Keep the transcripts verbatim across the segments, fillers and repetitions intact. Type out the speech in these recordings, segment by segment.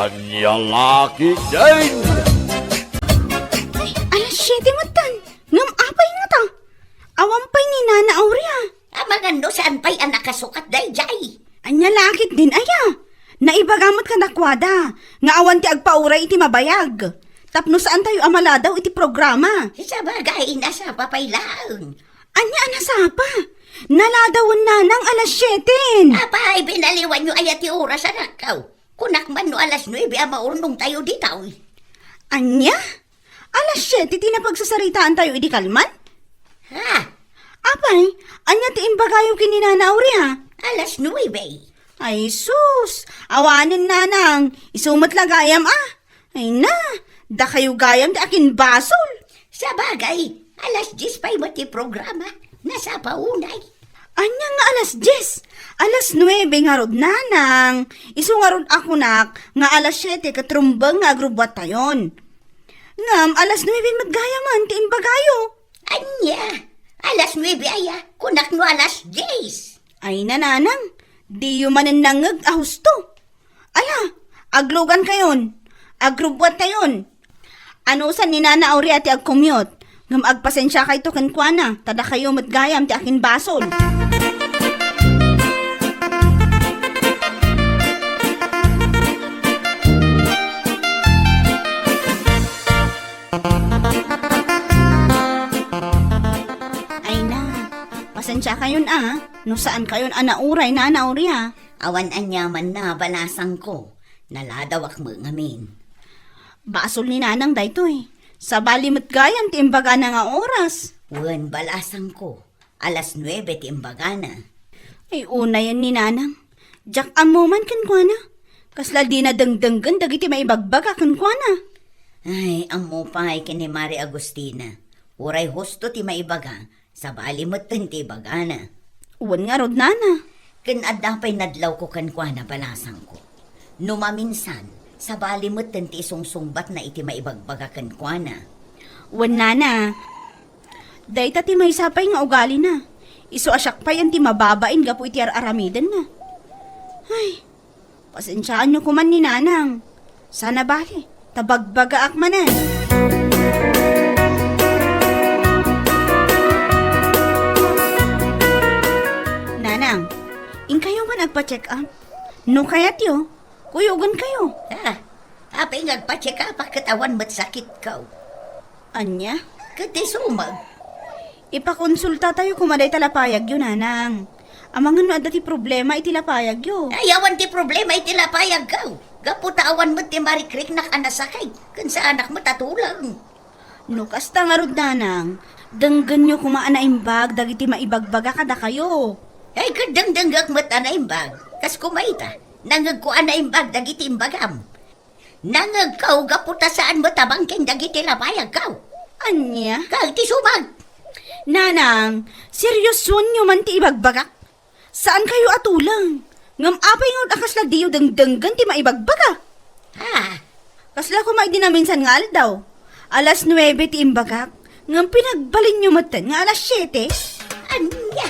Ania la ketdin? Ay, alas siete metten. Ngem apay ngata? Awan pay ni Nana Aurea. Amangan no saan pay a nakasukat daydiay. Ania la ketdin aya? Naibaga met kadakuada nga awan ti agpauray iti mabayag tapno saantayo a maladaw iti programa. Sabagay, nasapa pay laeng. Ania a nasapa? Naladawen nanang alas siete. Apay, binaliwanyo aya ti oras, anakko? Kunak man no alas nuebe a maurnongtayo ditoy. Ania? Alas siete ti napagsasaritatayo idi kalman? Ha? Apay, ania ti imbagayo ken ni Nana Aurea? Alas nuebe. Ay sus, awanen nanang, isu met la gayam a. Ay na, dakayo gayam ti akinbasol. Sabagay, alas dies pay met ti programa. Nasapa unay. Ania nga alas dies? Alas nuebe ngarud, nanang. Isu ngarud a kunak nga alas siete ket rumbeng nga agrubbuattayon. Ngem alas nuebe met gayamen ti imbagayo. Ania? Alas nuebe aya? Kunak no alas dies. Ay na, nanang, diyo manen nangngeg a husto. Ala, aglugankayon, agrubbuattayon. Anusan ni Nana Aurea ti agcommute, ngem agpasensiakayto kenkuana, ta dakayo met gayam ti akinbasol. Ay na, pasensiakayon a, no saankayon a nauray, Nana Aurea. Awan aniamanna, balasangko. Naladawak met ngamin. Basol ni nanang daytoy. Sabali met gayam ti imbagana nga oras. Wen, balasangko. Alas nuebe ti imbagana. Ay, unayen ni nanang. Diak ammo man kenkuana. Kasla dina dengdenggen dagiti maibagbaga kenkuana. Ay, ammo pay ken ni Mari Agustina. Uray husto ti maibaga, sabali metten ti ibagana. Wen ngarud, nana. Ken adda pay nadlawko kenkuana, balasangko. No maminsan, sabali metten ti isungsungbatna iti maibagbaga kenkuana. Wen, nana. Dayta ti maysa pay nga ugalina. Isu a siak pay ti mababain gapu iti ar-aramidenna. Ay, pasensiaanyo koman ni nanang. Saan a bale, ta bagbagaak manen. Nanang, inkayo man agpa-check up. No kayatyo, kuyogenkayo. Ah, apay nga agpa-check up ket awan met sakitko. Ania? Ket ti sumag. Ipakonsultatayo koma dayta lapayagyo, nanang. Amangan no adda ti problema iti lapayagyo. Ay, awan ti problema iti lapayagko. Gapu ta awan met ti marikriknak a nasakit, ken saanak met a tuleng. No kasta ngarud, nanang, denggenyo koma a naimbag dagiti maibagbaga kadakayo. Ay, ket dengdengngek met a naimbag. Kas kumayta, nangngegko a naimbag dagiti imbagam. Nangngegko gapu ta saan met a bangkeng dagiti lapayagko. Ania? Kag ti sumag. Nanang, seriosoenyo man ti ibagbagak. Saankayo a tuleng. Ngem apay ngarud a kasla diyo dengdenggen ti maibagbaga? Ha? Kasla koma idi naminsan nga aldaw. Alas nuebe ti imbagak, ngem pinagbalinyo metten nga alas siete? Ania?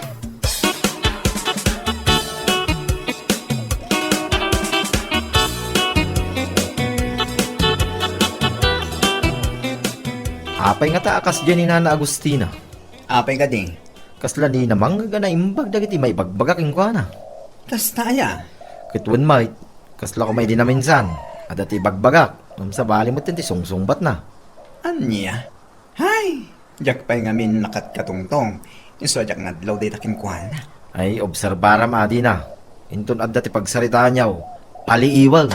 Apay ngata a kasdiay ni Nana Agustina? Apay kadi? Kasla dina mangngeg a naimbag dagiti maibagbaga kenkuana. Kasta aya? Ket wen met, kasla koma idi naminsan, adda ti ibagbagak, ngem sabali met ti sungsungbatna. Ania? Hay, diak pay ngamin nakatkatungtong, isu a diak nadlaw dayta kenkuana. Ay, obserbaram a dina. Inton adda ti pagsaritaanyo, paliiwag.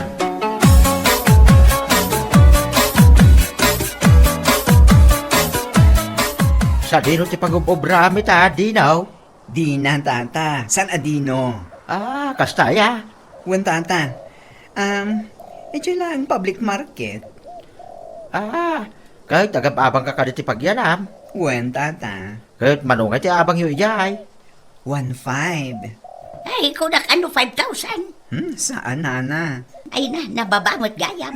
Sadino ti pagub-obraam ita, Dino? Dina, tata. Saan a Dino? Ah, kasta aya? Wen, tata. Um, idiay laeng public market. Ah, ket agab-abangka kadi ti pagyanam? Wen, tata. Ket mano ngay ti abangyo idiay? One five. Ay, kunak, ano, five thousand? Hmm, saan, nana? Ay na, nababa met gayam.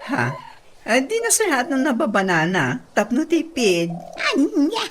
Ha? Ay, di nasayaat no nababa, nana, tapno tipid. Ania?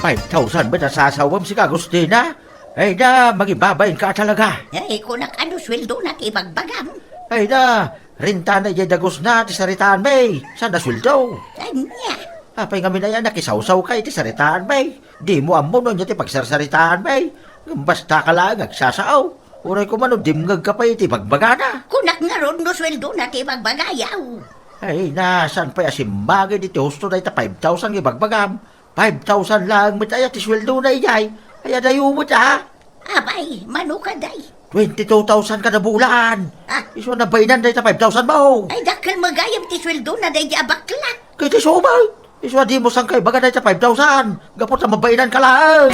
Five thousand met a sasawem, sika, Agustina? Ay na, mangibabain ka talaga. Ay, kunak, adu sueldona ti ibagbagam? Ay na, rentana idiay dagusna ti saritaanmi. Saan a sueldo? Ania? Apay ngamin aya nakisawsawka iti saritaanmi? Dimo ammo no ania ti pagsarsaritaanmi. Ngem basta ka laeng agsasao. Uray koma no dimngegka pay iti ibagbagana. Kunak ngarud no sueldona ti ibagbagayo. Ay na, saan pay a simmangid iti husto dayta five thousand nga ibagbagam? Five thousand laeng met aya ti sueldona idiay. Ay, adayo met a. Apay, mano kadi? Twenty-two thousand kada bulan. Ah. Isu a nabainan dayta five thousand mo. Ay, dakkel met gayam ti sueldona daydi a bakla. Ket isu met. Isu a dimo sangkay ibaga dayta five thousand. Gapu ta mabainan ka laeng.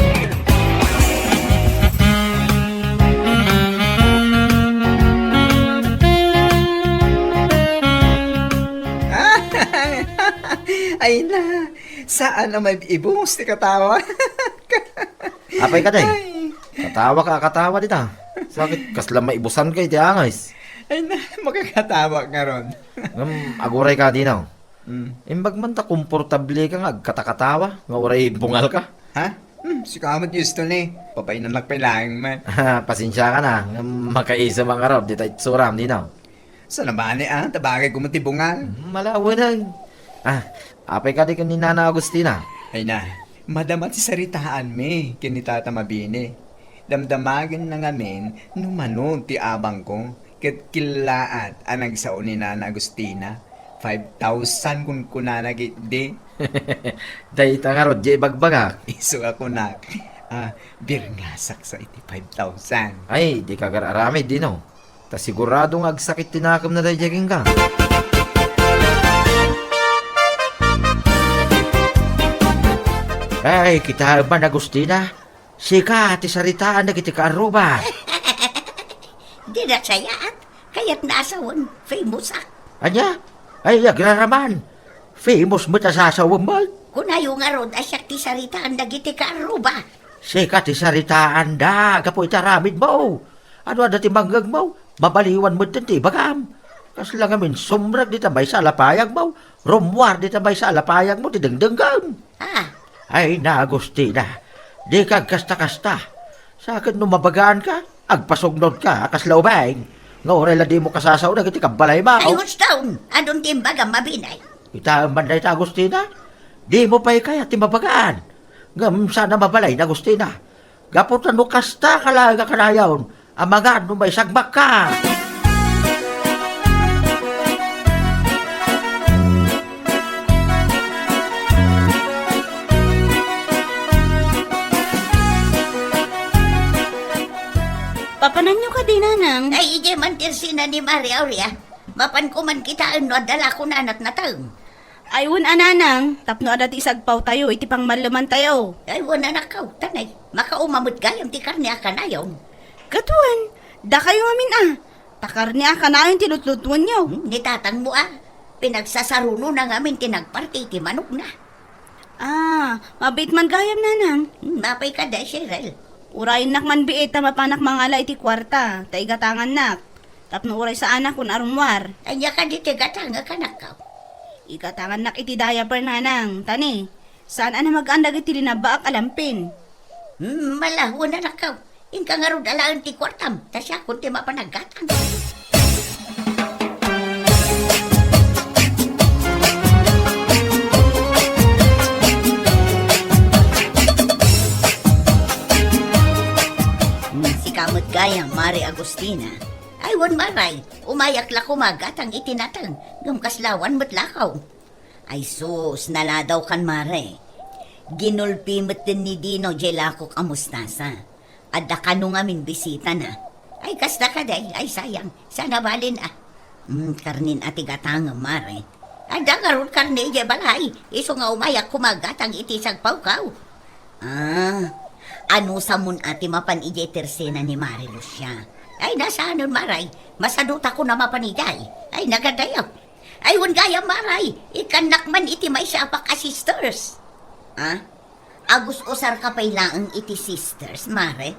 Ay na, saan a maib-ibus ti katawa. Apay kadi? Ay. Katawa ka, katawa dita. Sakit, kasla maibusan ka iti angis. Ay na, makakatawa ngarud. Ngem, aguray ka, Dino. Mm. Imbag man ta komportable ka nga agkatakatawa, nga uray bungal ka. Ha? Hmm, sika met, Houston, eh. Pabainannak pay laeng man. Pasensia ka na, ngem makaisem a ngarud dita itsuram, Dino. Saan a mani, ah, ta bagay koma ti bungal. Hmm, malawanan. Ah, apay kadi ken ni Nana Agustina? Ay na, madama ti saritaanmi ken ni Tata Mabini. Damdamagenna ngamin no mano ti abangko, ket kellaat a nagsao ni Nana Agustina. Five thousand kunkunana ketdi. Dayta ngarud diay ibagbagak. Isu a kunak, ah, birngasak sa iti five thousand. Ay, dika agar-aramid, Dino. Ta sigurado nga agsakit ti nakemna daydiay kenka. Ay, kitaem man, Agustina. Sika ti saritaan dagiti kaarruba. Di nasayaat. Kayatna a sawen, famous ak. Ania? Ay, agraraman. Famous met a sasawem met. Kunayo ngarud a siak ti saritaan dagiti kaarruba. Sika ti saritaanda gapu iti aramidmo. Adu adda ti mangngegmo, mabaliwan metten ti ibagam. Kasla ngamin sumrek dita maysa a lapayagmo, rummuar dita maysa a lapayagmo ti dengdengngem. Ah. Ay, na, Agustina, dika agkasta-kasta. Sa ket no mabagaanka, agpasugnodka a kasla ubing, nga uray la dimo kasasao dagiti kabbalaymo. Ay, Houston, adun ti imbagam, mabinay. Kitaem man dayta, Agustina. Dimo pay kayat ti mabagaan. Ngem saan a mabalin, Agustina. Gapu ta no kasta ka laeng a kanayon, amangan no maisagmakka. Papananyo kadi, Nanang? Ay, idiay man ti ersena ni Mari Aurea. Mapanko man kitaen no adda la kunana ti nateng. Ay, wen a, Nanang, tapno adda ti isagpawtayo iti pangmallemantayo. Ay, wen a, nakkaw, tanay, makauma met gayam ti karne a kanayon. Ket wen, dakayo ngamin a, ta karne a kanayon ti lutlutuenyo. Hmm, ni tatangmo a, pinagsasarunona ngamin ti nagparti iti manokna. Ah, mabiit man gayam, Nanang. Hmm, apay kadi, Cheryl? Urayennak man biit ta mapanak mangala iti kuarta, ta igatangannak. Tapno uray saanak kun arummuar. Ania kadi ti gatangek, anakko? Igatangannak iti diaper, Nanang. Ta ni, saan a namagaan dagiti linabbaak a lampin. Hmm, mala, wen, anakko. Inka ngarud alaen ti kuartam, ta siakon ti mapan aggatang. Hmm, sika met gayam, Mari Agustina. Ay, wen, Maray, umayak la koma aggatang iti nateng, ngem kasla awan met lakaw. Ay sus, naladawkan, Mare. Ginulpi metten ni Dino diay lakok a mustasa. Adda kano ngamin bisitana. Ay, kasta kadi, ay sayang, saan a balin a. Hmm, karnen a ti gatangem, Mare. Adda ngarud karne idiay balay, isu nga umayak koma aggatang iti sagpawkaw. Ah, anusamon a ti mapan idiay ti ersena ni Mare Lucia? Ay, na saanen, Maray. Masadutakon a mapan idiay. Ay, nagadayo. Ay, wen gayam, Maray. Ikkannak man iti maysa a pak a sisters. Ah? Agus-usarka pay laeng iti sisters, Mare?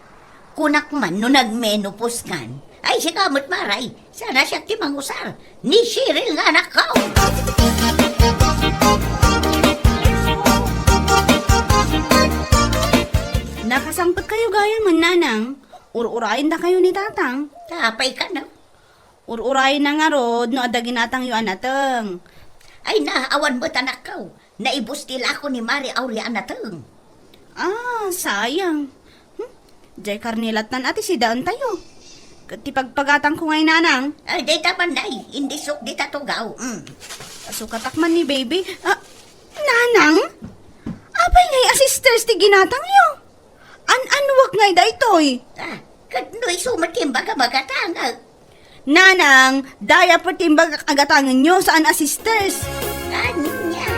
Kunak man no nagmenopause kan. Ay, sika met, Maray. Saan a siak ti mangusar. Ni Cheryl nga anakko. Nakasangpet kayo gayam, Nanang. Ur-urayen dakayo ni Tatang. Apay kano? Ur-urayen na ngarud no adda ginatangyo a nateng. Ay na, awan met, anakko. Naibus ti lako ni Mari Aurea a nateng. Ah, sayang. Hmm? Jay karne lattan a ti sidaentayo. Ket ti pagpagatangko ngay, Nanang. Ay, dayta man, nay. Indisok dita tugaw. Mm. Sukatak man ni Baby. Ah, Nanang? Apay ngay a sisters ti ginatangyo? An-anuak ngay daytoy? Ah, ket no isu met ti imbag a magatangek. Nanang, dayta pay ti imbag a gatangenyo, saan a sisters. Ania?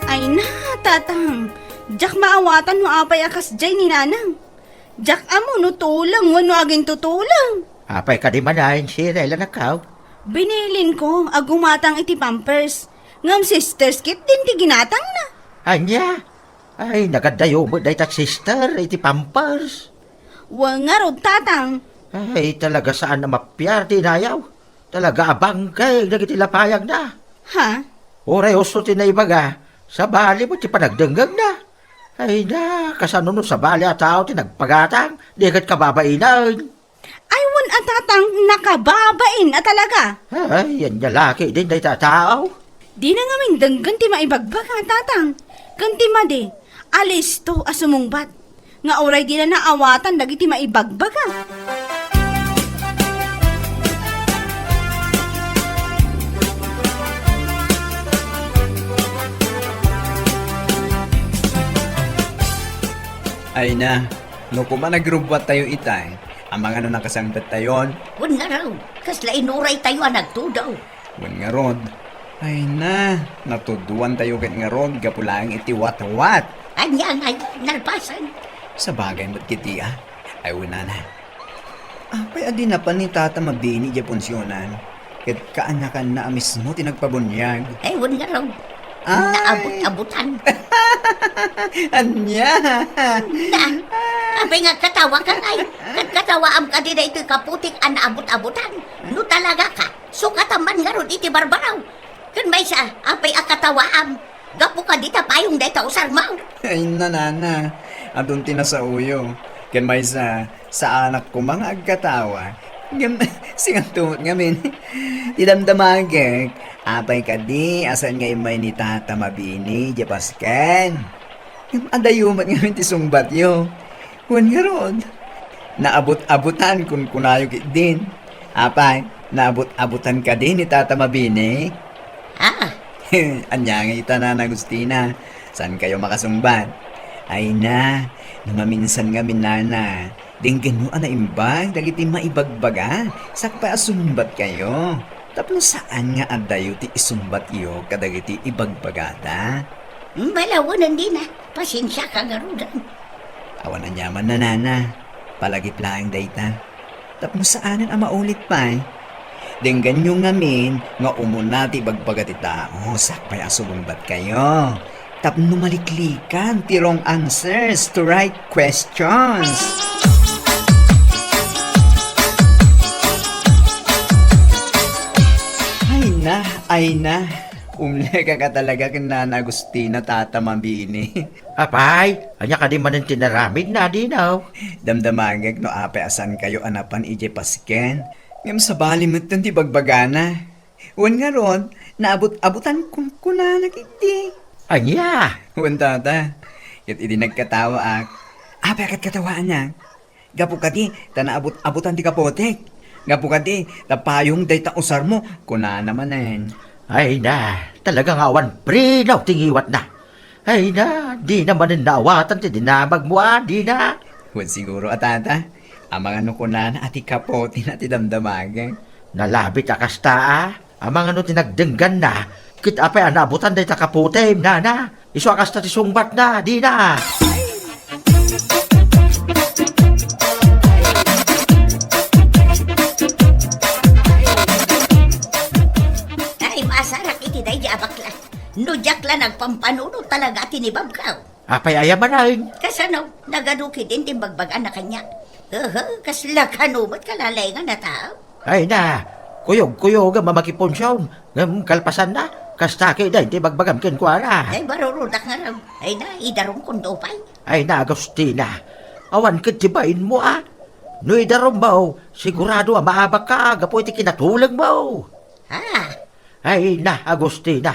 Ay na, Tatang. Diak maawatan no apay a kasdiay ni Nanang. Diak ammo no tuleng wenno agintutuleng. Apay kadi manen, Shirel, anakko? Binilinko a gumatang iti Pampers. Ngem sisters ketdin ti ginatangna. Ania? Ay, nagaddayo met dayta sister iti Pampers. Wen ngarud, Tatang. Ay, talaga saan a mapiar ti inayaw. Talaga a bangkeg dagiti lapayagna. Ha? Uray usto ti naibaga, sabali met ti panagdenggegna. Ay na, kasano no sabali a tao ti nagpagatang, di ket kababainen? Ay, wen a, Tatang, nakababain a talaga. Ay, ania la ketdin dayta a tao? Dina ngamin denggen ti maibagbaga, Tatang. Ken ti madi, alisto a sumungbat. Nga uray dina naawatan dagiti maibagbaga. Ay na, no koma nagrubbuattayo itay, amangan no nakasangpettayon? Wen ngarud, kasla inuraytayo a nagtudo. Wen ngarud, ay na, natuduantayo ket ngarud gapu laeng iti watwat. Ania ngay, nalpasen? Sabagay met ketdi a. Ay, wen nana. Apay a di napan ni Tata Mabini diay punsionan? Ket kaanakanna a mismo ti nagpabuniag. Ay, wen ngarud. Ay. Naabut-abutan. Ania? Na, apay nga agkatawakan ay? Agkatawaam kadi daytoy kaputik a naabut-abutan? No talaga ka, sukatam man ngarud iti barbaraw. Ken maysa, apay a katawaam? Gapu kadi ta payong dayta usarmo? Ay, nanana, adun ti nasaoyo. Ken maysa, saanak koma nga agkatawa. Ngem, singato met ngamin. Ti damdamagek, apay kadi a saan nga immay ni Tata Mabini diay basken? Ngem adayo met ngamin ti sungbatyo. Wen ngarud, naabut-abutan kunkunayo ketdin. Apay, naabut-abutan kadi ni Tata Mabini? Ah. Ania ngay ita, Nana Agustina? Saankayo makasungbat? Ay na, no maminsan ngamin, Nana, denggenyo a naimbag dagiti maibagbaga, sakbay a sumbatkayo. Tapno saan nga adayo ti isumbatyo kadagiti ibagbagada? Balawen, dina. Pasensiaka ngaruden. Awan aniaman, Nanana. Palagip laeng dayta. Tapno saanen a maulit pay. Denggenyo ngamin nga umuna ti ibagbaga ti tao sakbay a sumungbatkayo. Tapno maliklikan ti wrong answers to right questions. Ay na, ay na. Umlekaka talaga ken Nana Agustina, Tata Mabini. Apay, ania kadi manen ti inaramidna, Dinaw? Damdamagek no apay a saankayo a napan idiay pasken. Ngem sabali metten ti bagbagana. Wen ngarud, naabut-abutan kunkunana ketdi. Ania? Wen, Tata. Ket idi nagkatawaak, apay a katkatawaanna? Gapu kadi ta naabut-abutan ti kaputik. Gapu kadi ta payong dayta usarmo, kunana manen. Ay na, talaga nga awan preno ti ngiwatna. Ay na, dina manen naawatan ti dinamagmo a, dina. Wen siguro a, Tata. Amangan no kunana a ti kaputina ti damdamagek. Nalabit a kasta a. Amangan no ti nagdengganna, ket apay a naabutan dayta kaputim, Nana? Isu a kasta ti sungbatna, dina? Ay, masarak iti daydi a bakla. No diak la nagpampanunot talaga a tinibabkaw. Apay aya manen? Kasano? Nagadu ketdin ti imbagbaga na kaniak. Aha, kasla kano met kalalaingan a tao? Ay na, Kuyog-kuyogem a makipunsion, ngem kalpasanna, kasta ketdin ti ibagbagam kenkuana. Ay, marurudak ngarud. Ay na, idarumkon do pay. Ay na, Agustina. Awan ket ti bainmo, a? No idarummo, sigurado a maabakka gapu iti kinatulengmo. Ha? Ay na, Agustina.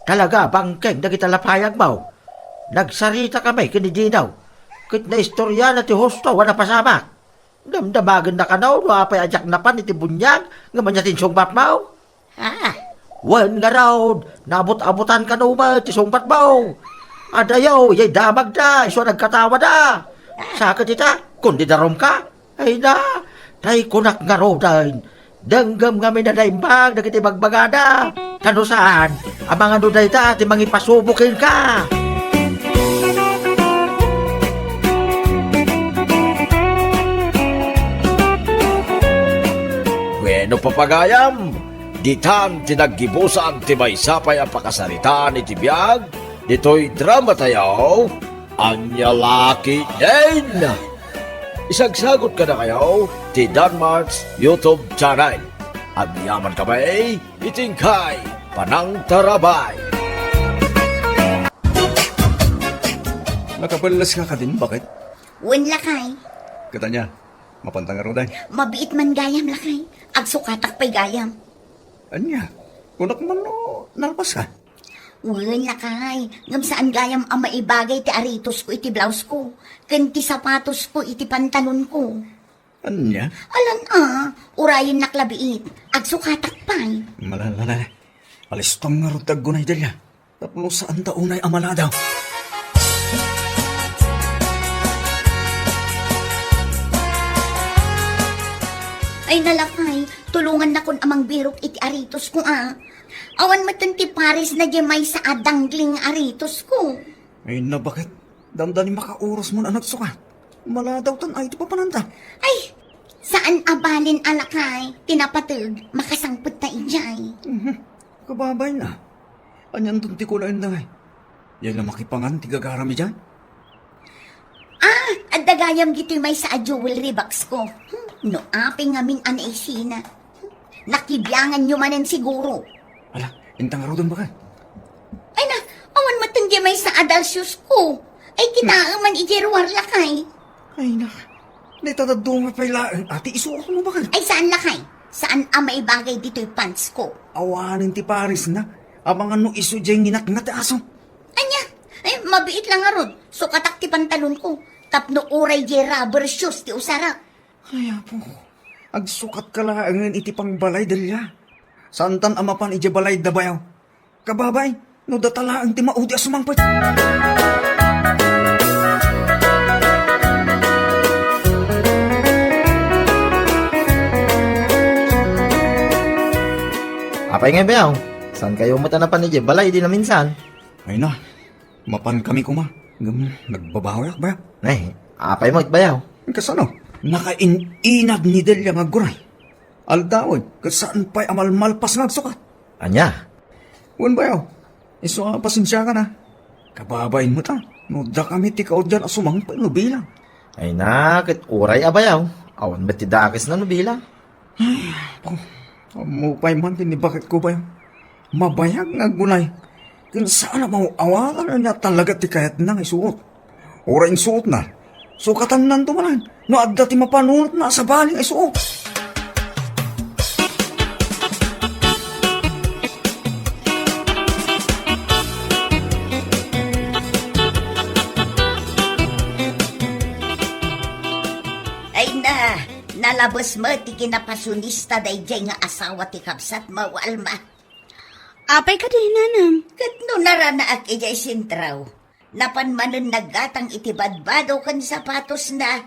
Talaga a bangkeng dagiti lapayagmo. Nagsaritakami ken ni Dino. Ket naistoriana ti husto a napasamak. Damdamagenna kano no apay a diak napan iti buniag ngem ania ti insungbatmo? Ah. Wen ngarud, naabut-abutan kano met ti sungbatmo. Adayo, ijay damagda, isu a nagkatawada. Sa ket ita, kundi darumka? Ay na, tay kunak ngaruden, denggem ngamin a naimbag dagiti bagbagada. Ta no saan, amangan no dayta ti mangipasubo kenka. Bueno, papagayam, ditan ti naggibusan ti maysa pay a pakasaritaan iti biag ditoy drama tayo, Ania La Ketdin. Isagsagut kadakayo ti Danmark's YouTube channel. Agyaman kami iti inkay panangtarabay. Nakapelleska kadin, baket? Wen, lakay. Ket ania, mapanta ngaruden? Mabiit man gayam, lakay. Agsukatak pay gayam. Ania? Kunak man no nalpaska? Wen, lakay. Ngem saan gayam a maibagay ti aritosko iti blausko, ken ti sapatosko iti pantalonko. Ania? Alan a, urayennak la biit. Agsukatak pay. Mala, mala. Alistom ngarud ti aggunay, Delia. Tapno saanta unay a maladaw. Ay, na, lakay, tulongannakon a mangbirok iti aritosko, a. Awan metten ti parisna diay maysa a dangling aritosko. Ay, na, baket? Dandani makaurosmon a nagsukat. Maladawtan ay ti papananta. Ay, saan a balin a lakay ti napateg, makasangpet ta idiay. Mhm. Kababain a. Anianton ti kunaenda ngay? Yay la makipangan ti gagaram idiay? Ah, adda gayam ditoy maysa a jewelry box ko. Hmm, no apay ngamin a naisina. Nakibianganyo manen siguro. Ala, inta ngaruden, baket? Ay na, awan metten diay maysa a dalsios ko. Ay, kitaem man idiay ruar, lakay. Ay na, dayta dadduma pay laeng a ti isuotmo, baket? Ay, saan, lakay. Saan a maibagay ditoy pants ko. Awanen ti parisna. Amangan no isu diay nginatngat ti aso. Ania? Ay, mabiit la ngarud. Sukatak ti pantalon ko. Tapno uray diay rubber shoes ti usarak. Ay, apo. Agsukatka laengen iti pangbalay, Delia. Saantan a mapan idiay balayda, bayaw. Kababain, no data laeng ti maudi a sumangpet. Apay ngay, bayaw? Saankayo met a napan idiay balay idi naminsan? Ay na, mapankami koma. Ngem nagbabawiak, bayaw. Ay, apay met, bayaw? Kasano? Nakain-inad ni Delia nga agguray. Aldawen, ket saan pay a malmalpas nga agsukat. Ania? Wen, bayaw, isu a pasensiakan a. Kababain met a, no dakami ti kaudyan a sumangpet no bilang. Ay na, ket uray a, bayaw. Awan met ti dakesna no bilang. Ay, apo, ammo pay man ti ni baketko, bayaw. Mabayag nga aggunay. Ken saan a maaw-awagan ania talaga ti kayatna nga isuot. Uray insuotna, sukatannanto manen no adda ti mapanunotna a sabali nga isuot. Ay na, nalabes met ti kinapassionista daydiay nga asawa ti kabsatmo, Alma. Apay kadi, nanang? Ket no naranaak idiay sentro, napan manen naggatang iti badbado ken sapatosna.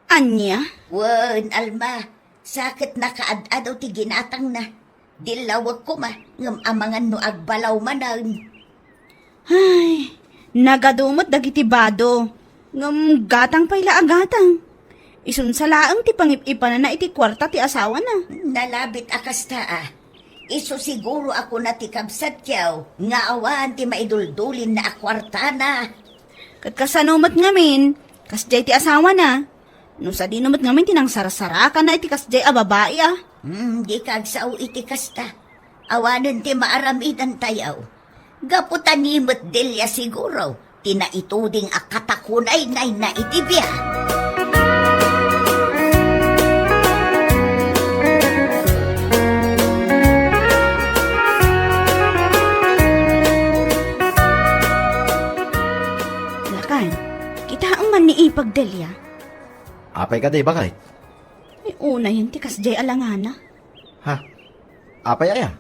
Ania? Wen, Alma, sa ket nakaad-ado ti ginatangna. Dillawek koma, ngem amangan no agbalaw manen. Ay, nagadu met dagiti bado. Ngem gatang pay la a gatang. Isunsa laeng ti pangip-ipanana iti kuarta ti asawana. Nalabit a kasta a. Isu siguro a kuna ti kabsatyo nga awan ti maiduldulinna a kuartana. Ket kasano met ngamin, kasdiay ti asawana? No sadino met ngamin ti nangsarsarakanna iti kasdiay a babai a? Hmm, dika agsao iti kasta. Awanen ti maaramidantayo. Gapu ta ni met Delia siguro ti naituding a katakunaynayna iti biag. Lakay, kitaem man ni Ipag Delia. Apay kadi, baket? Ay, unayen ti kasdiay a langana. Ha? Apay aya?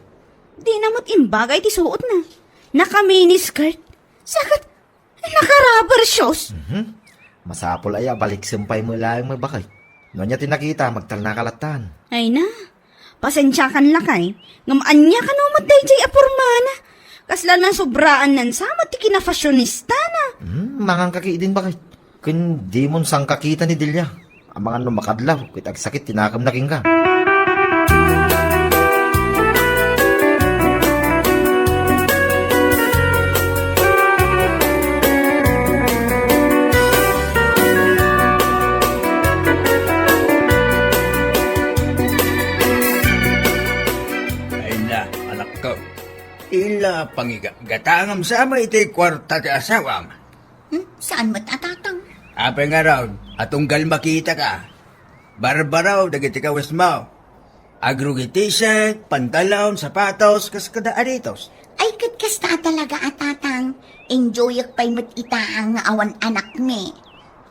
Dina met imbagay ti suotna. Naka-miniskirt. Saka naka-rubber shoes. Mhm. Masapul aya, baliksem pay met laeng, baket. No ania ti nakita, agtalnaka lattan. Ay na, pasensiakan lakay, ngem ania kano met daydiay a pormana? Kasla nasobraan sa met ti kinafashionistana. Hmm, mangan ka ketdin, baket. Ken dimon sangkakita ni Delia. Amangan no makadlaw, ket agsakit ti nakemna kenka. Ay na, anakko. Ila pangigatgatangam sa met iti kuarta ti asawam. Hmm? Saan met a, Tatang? Apay ngarud, a tunggal makitaka. Barbaro dagiti kawesmo. Agrugi t-shirt, pantalon, sapatos, kas kada aritos. Ay, ket kasta talaga a, Tatang. Enjoyak pay met ita nga awan anakmi.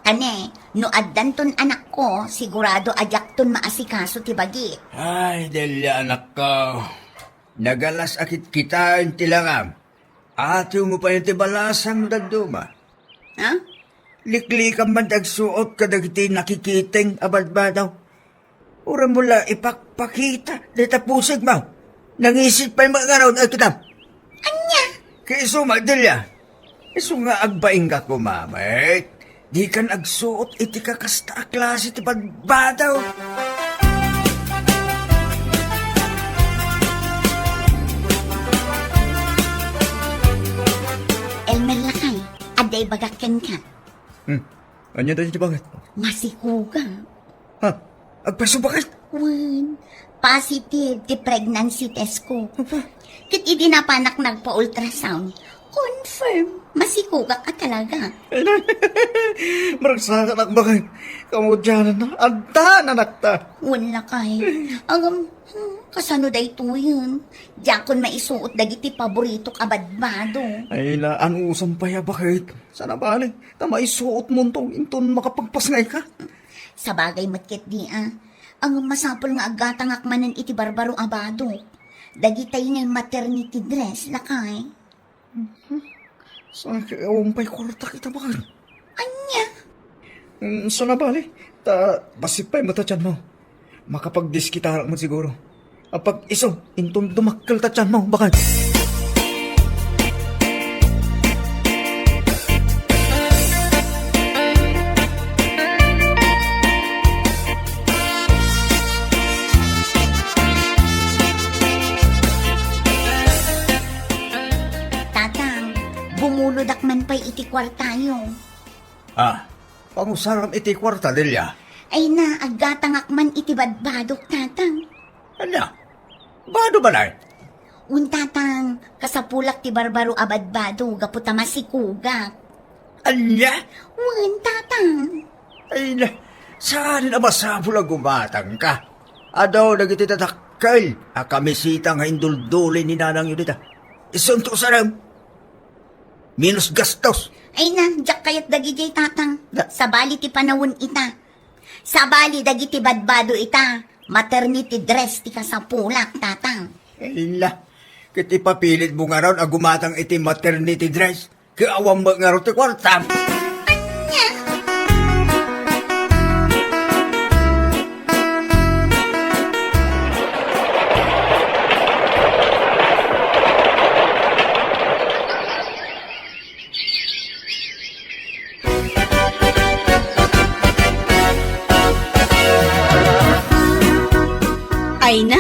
Kani, no addanton anakko, sigurado a diakton maasikaso ti bagik. Ay, Delia, anakko. Nagalas a kitkitaen ti langam. Atewmo pay ti balasang no dadduma. Ha? Liklikam man ti agsuot kadagiti nakikiting a badbado. Uray mo la ipakpakita dayta pusigmo. Nangisit pay met ngarud, ay, kitam. Ania? Ket isu met, Delia. Isu nga agbainka koma met. Dikan agsuot iti kakasta a klase ti badbado. Elmer lakay, adda ibagak kenka. Hmm. Ania dayta, baket? Masikogak. Ha? Agpayso, baket? Wen, positive ti pregnancy test ko. Apa? Ket idi napanak nagpa-ultrasound, confirm, masikogak a talaga. Maragsakan, baket. Kamudianan na, adda anakta. Wen lakay. Ngem, hmm, kasano daytoyen? Diakon maisuot dagiti paboritok a badbado. Ay, la, anusam pay a, baket. Saan a bale, ta maisuotmonto inton makapagpasngayka. Sabagay met ketdi a. Ngem masapul nga aggatangak manen iti barbaro a badok. Dagitay nga maternity dress, lakay. Mhm. Saan ket awan pay kuartak ita, baket? Ania? Mm, saan a bale, ta bassit pay met a tianmo. Makapagdiskitarak met siguro. Apag-isu, inton dumakkel ta tianmo, baket. Tatang, bumunodak man pay iti kuartayo. Ah, pangusaram iti kuarta, Delia? Ay na, aggatangak man iti badbadok, Tatang. Ania? Bado ba, nay? Wen, Tatang, kasapulak ti barbaro a badbado gapu ta masikogak. Ania? Wen, Tatang. Ay na, saan a masapul a gumatangka? Adu dagiti dadakkel a kamiseta nga indulduli ni nanangyo dita. Isunto sarem. Minus gastos. Ay na, diak kayat dagidiay, Tatang. Da- Sabali ti panawen ita. Sabali dagiti badbado ita. Maternity dress ti kasapulak, Tatang. Ay la, ket ipapilitmo ngarud a gumatang iti maternity dress. Ket awan met ngarud ti kuarta. Ania? Ay na,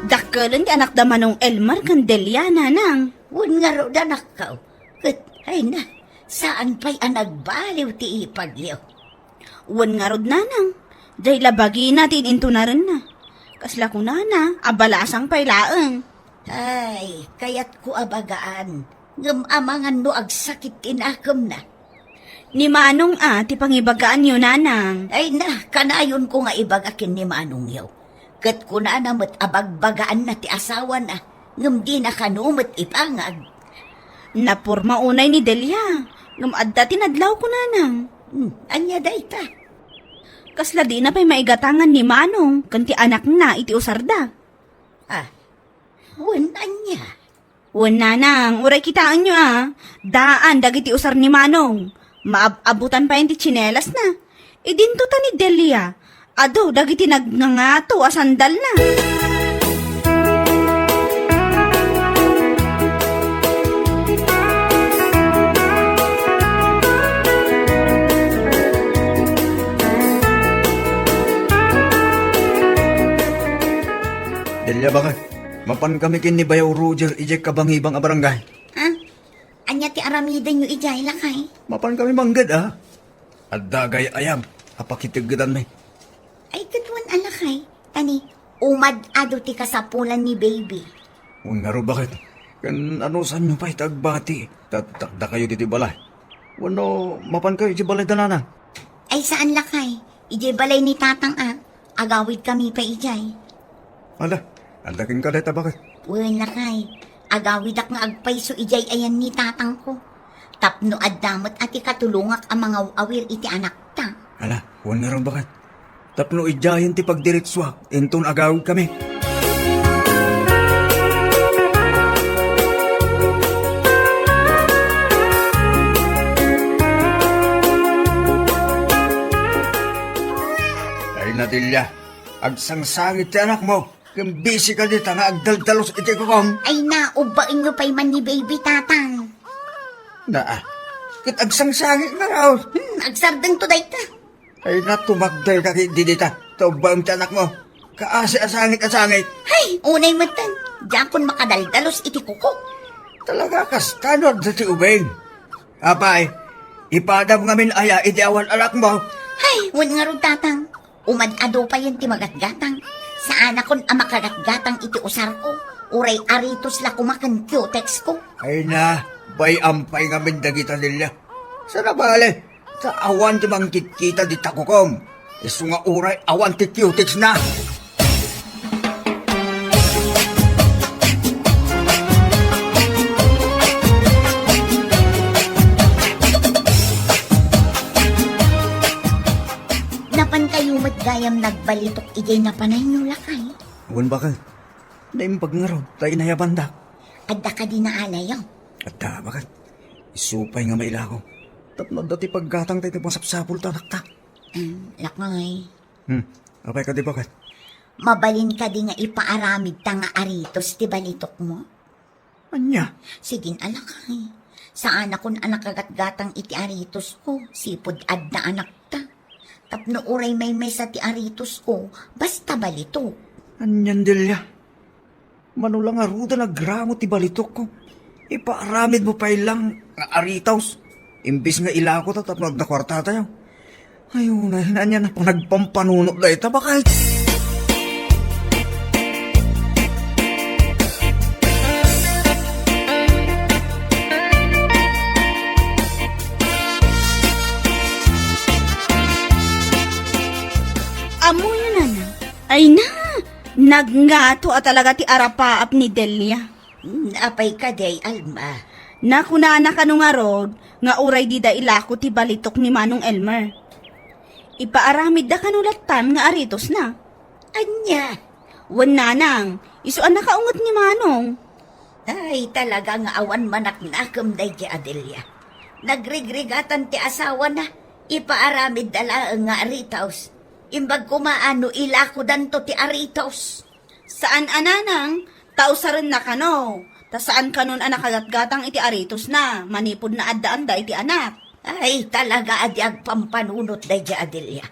dakkelen ti anakda Manong Elmar ken Delia, nanang. Wen ngarud, anakko. Ket, ay na, saan pay a nagbaliw ti ipagyo. Wen ngarud, nanang, diay la bagina ti in-intunarenna. Kasla kunana, abalasang pay laeng. Ay, kayatko a bagaan, ngem amangan no agsakit ti nakemna. Ni Manong a ti pangibagaanyo, nanang. Ay na, kanayonko nga ibaga ken ni Manongyo. Ket kunana met a bagbagaanna ti asawana, ngem dina kano met ipangag. Naporma unay ni Delia, ngem adda ti nadlaw, kunana. Hmm, ania dayta? Kasla dina pay maigatangan ni Manong ken ti anakna iti usarda. Ah, wen ania? Wen, nanang, uray kitaenyo a, daan dagiti usar ni Manong. Maab-abutan pay ti tsinelasna. Idinto ta ni Delia, adu dagiti nagngangato a sandalna. Delia, bakit? Mapan kami ken ni Bayaw Roger idiay kabangibang a barangay. Ha? Ania ti aramidenyo idiay, lakay? Mapan kami mangged, a. Adda gay-ayam a pakiteggetanmi. Ay, ket wen a, lakay. Tani, umad-adu ti kasapulan ni baby. Wen ngarud, bakit? Ken anusanyo pay ti agbati? Tat-, takdakayo ditoy balay. Wenno, mapankayo idiay balay da nanang? Ay, saan, lakay. Idiay balay ni tatang a. Agawid kami pay idiay. Ala, adda kenka dayta, bakit? Wen, lakay. Agawidak nga agpayso idiay ayan ni tatangko. Tapno adda met a ti katulongak a mangaw-awir iti anakta. Ala, wen ngarud, bakit? Tapno idiayen ti pagdiretsuak, inton agawid kami. Ay, Delia, agsangsangit ti anakmo. Ken bisi ka dita nga agdaldalus iti kukom. Ay, naubbaenyo pay man ni baby, tatang. Naa, ket agsangsangit ngarud. Hmm, agsardengto dayta. Ay, natumakder ka ketdi dita, ta ubbaem ti anakmo. Kaasi a sangit a sangit. Hay, unay metten, diakon makadaldalus iti kuko. Talaga, kasta no adda ti ubing. Apay, ipadam ngamin aya idi awan anakmo? Hay, wen ngarud, tatang. Umad-adu payen ti magatgatang. Saanakon a makagatgatang iti usarko. Uray Aritos la koma ken Cutex ko. Ay na, bay-am pay ngamin dagita, Delia. Saan a bale, ta awan ti mangkitkita dita kukom. Isu nga uray awan ti Cutex na. Napankayo met gayam nagbalitok idiay napanayyo, lakay? Wen, bakit? Naimbag ngarud ta inayabandak. Adda kadi naalayo? Adda, bakit? Isu pay nga mailako. Tapno adda ti paggatang ta iti masapsapul ta anakta. Hmm, lakay. Hmm, apay kadi, bakit? Mabalin kadi nga ipaaramidta nga Aritos ti balitokmo? Ania? Sige, lakay. Saanakon a nakagatgatang iti Aritos ko, sipud adda anakta. Tapno uray maymesa ti Aritos ko, basta balitok. Ania, Delia? Mano la ngaruden a gramo ti balitokko. Ipaaramidmo pay lang nga Aritos. Imbes nga ilako ta tapno adda kuartatayo. Ay, unay, ania a panagpampanunot dayta, bakit? Ammoyo, nanang. Ay na! Nagngato a talaga ti arapaap ni Delia. Hmm, apay kadi, Alma? Nakunana kano ngarud nga uray dida ilako ti balitok ni Manong Elmer. Ipaaramidda kano lattan nga Aritos na. Ania? Wen, nanang, isu a nakaunget ni Manong. Ay, talaga nga awan manaknakem daydi a Delia. Nagrigrigatan ti asawana, ipaaramidda laeng nga Aritos. Imbag koma a no ilakodanto ti Aritos. Saan a, nanang, ta usarenna kano, ta saan kanon a nakagatgatang iti Aritos na, manipud naaddaanda iti anak. Ay, talaga a di agpampanunot daydi a Delia.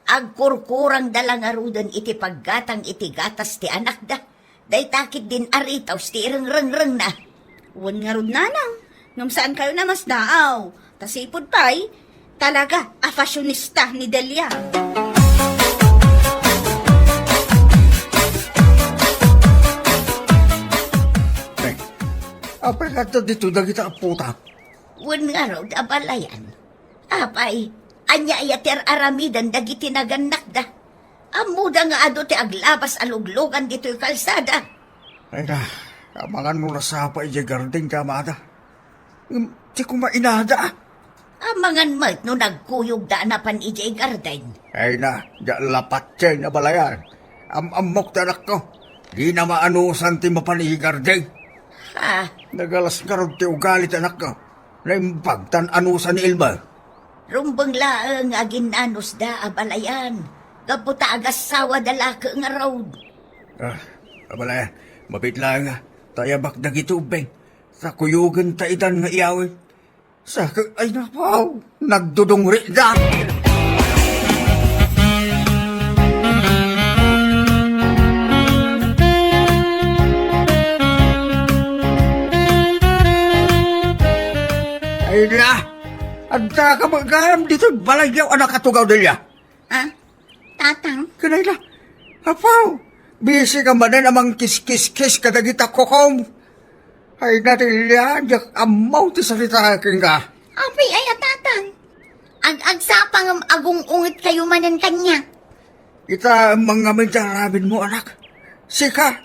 Agkurkurangda la ngaruden iti paggatang iti gatas ti anakda. Dayta ketdin Aritos ti irengrengrengna. Wen ngarud, nanang, ngem saankayon a masdaaw. Ta sipud pay, talaga a fashionista ni Delia. Apay nga adda ditoy dagiti appotak? Wen ngarud, abalayan. Apay, ania aya ti ar-aramiden dagiti nagannakda? Ammoda nga adu ti aglabas a luglugan ditoy kalsada. Ay na, amangan no nasapa idiay garden ti amada. Ngem, ti kumainada. Amangan met no nagkuyogda a napan idiay garden. Ay na, diak la patien, abalayan. Am-ammok ti anakko. Dina maanusan ti mapan idiay garden. Ha? Nagalas ngarud ti ugali ti anakko. Naimbag tan anusan ni Elmer. Rumbeng laeng nga aginnanusda, abalayan. Gapu ta agassawada lake ngarud. Ah, abalayan. Mabiit laeng nga. Tayabak dagiti ubbing. Ta kuyogenta itan nga iyawid. Sa, ay napaw, nagdudungritda. Ay na, adda ka ba gayam ditoy balayyo a nakatugaw, Delia? Ah, Tatang? Kanay na, apaw, bisi ka manen a mangkiskiskis kadagita kukom. Ay na, Delia, diak ammo ti sarita kenka. Apay aya, Tatang? Ag-agsapa ngem agung-unget kayo manen kaniak. Ita, mangngam iti aramidmo, anak. Sika,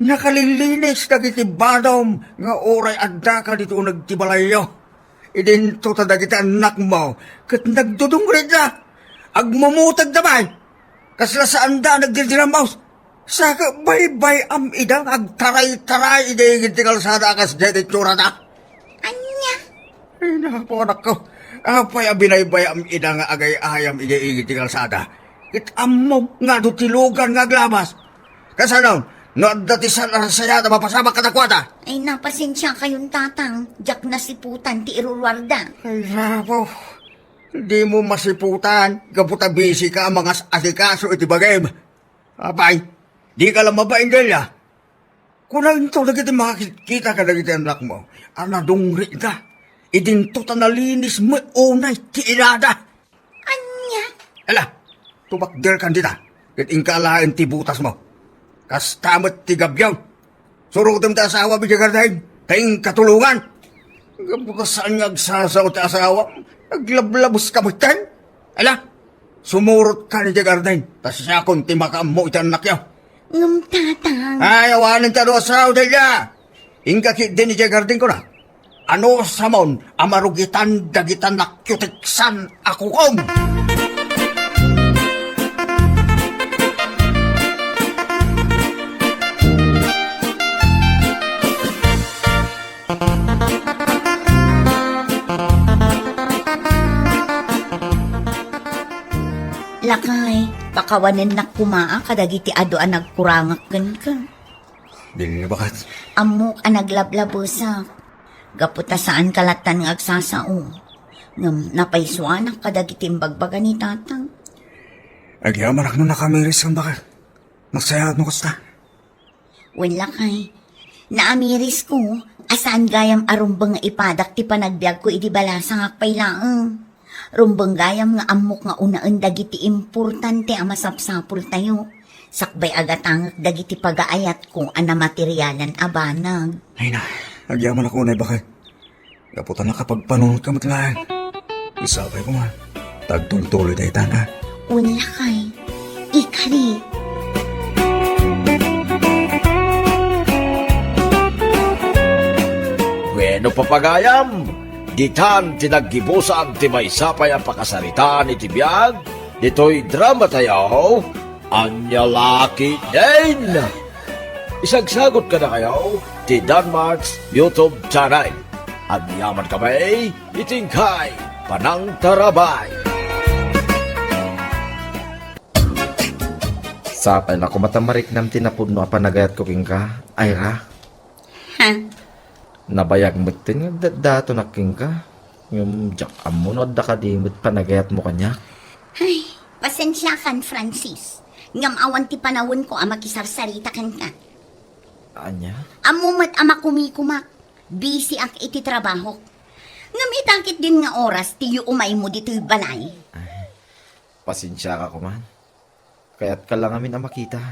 nakalilinis dagiti badom nga uray addaka ditoy uneg ti balayyo. Idinto ta dagiti annakmo ket nagdudungritda. Agmumutegda pay. Kasla saanda a nagdirdiramus. Sa ket baybay-am ida nga agtaray-taray idi igid ti kalsada a kasdiay ti itsurada. Ania? Ay, napo, anakko. Apay a binaybay-am ida nga agay-ayam idi igid ti kalsada? Ket ammom nga adu ti lugan nga aglabas. Kasano? No adda ti saan a sayaat a mapasamak kadakuada? Ay, napasensia kayon, Tatang. Diak nasiputan ti iruruarda. Ay, napo. Dimo masiputan, gapu ta bisi ka a mangas-asikaso iti bagim. Apay, di ka la mabain, Delia. Kuna into dagiti makakitkita kadagiti annakmo a nadungritda. Idinto ta nalinis met unay ti inada. Ania? Ala, tumakderkan dita, ket inka alaen ti butasmo. Kasta met ti gabbio. Surotem ti asawam idiay garden, ta inka tulongan. Gapu ta saan nga agsasao ti asawam, naglablabuska metten. Ala, sumurotka idiay garden, ta siakon ti makaammo iti annakyo. Ngem, Tatang. Ay, awanen ti adu a sao, Delia. Inka ketdin idiay garden, kuna. Anusamon a marugitan dagita nakiuteksan a kukom. Lakay, pakawanennak koma a kadagiti adu a nagkurangak kenka. Dili na bakat. Ammok a naglablabesak. Gapu ta saanka lattan nga agsasao. Ngem napaysuanak kadagiti imbagbaga ni Tatang. Agyamanak no nakamiris kan bakat. Nasayaat no kasta. Wen lakay, naamirisko a saan gayam a rumbeng nga ipadak ti panagbiagko idi balasangak pay laeng. Rumbeng gayam nga ammok nga unaen dagiti importante a masapsapultayo, sakbay a gatangek dagiti pagaayatko a namaterialan a banag. Ay na, agyamanak unay, baket. Gapu ta nakapagpanunotka met laeng. Sapay koma ta agtultuloy dayta, a? Wen lakay. Ikari. Wenno, papagayam, ditan ti naggibusan ti maysa pay a pakasaritaan iti biag ditoy dramatayo, Ania La Ketdin. Isagsagut kadakayo ti Danmark's YouTube channel. Agyamankami iti inkay panangtarabay. Sapay la koma ta mariknam ti napudno a panagayatko kenka, Ira. Ha? Nabayag metten nga agdatdatonak kenka. Ngem diak ammo no adda kadi met panagayatmo kaniak. Ay, pasensiakan, Francis. Ngem awan ti panawenko a makisarsarita kenka. Ania? Ammo met a makumikumak. Bisiak iti trabahok. Ngem ita ketdin nga oras ti yuumaymo ditoy balay. Ay, pasensiaka koma. Kayatka la ngamin a makita.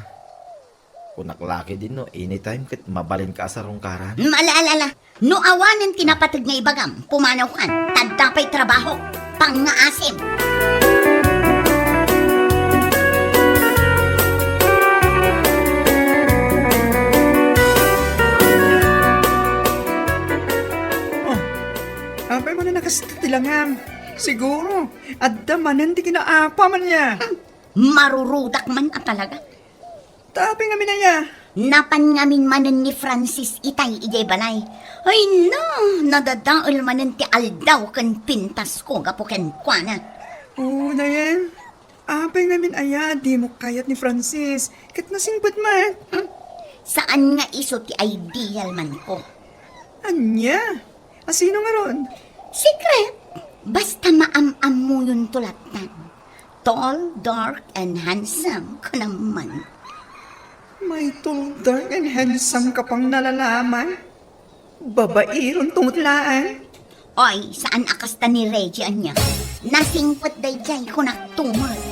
Kunak la ketdin no anytime ket mabalinka a sarungkaran. Mm, ala, ala, ala. No awanen ti napateg nga ibagam, pumanawkan, ta adda pay trabaho. Pangngaasim. Oh, apay manen a kasta ti langam? Siguro, adda manen ti kinaapam aya. Hmm, marurudak man a talaga. Ta apay ngamin aya? Napan ngamin manen ni Francis itay idiay balay. Ay na, nadadael manen ti aldaw ken pintasko gapu kenkuana. Oo, Dayan. Apay ngamin aya a dimo kayat ni Francis? Ket nasingpet met. Hmm? Saan nga isu ti ideal man ko. Ania? A sino ngarud? Secret. Basta maam-ammuyonto lattan. Tall, dark, and handsome, kunam man. May tall, dark, and handsome ka pang nalalaman? Babaironto met laeng. Oy, saan a kasta ni Reggie ania? Nasingpet daydiay, kunakto met.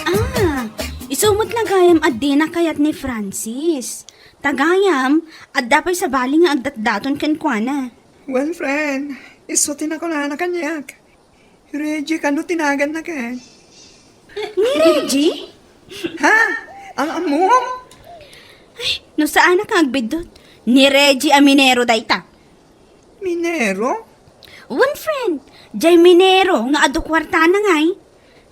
Ah, isu met la gayam a dina kayat ni Francis. Ta gayam, adda pay sabali nga agdatdaton kenkuana. Well, friend, isu ti nakunana kaniak. Reggie kano ti naganna ket? Ni Reggie? Ha? Am-ammom? Ay, no saanak nga agbiddut, ni Reggie a minero dayta. Minero? Wen, friend, jay minero nga adu kuartana ngay.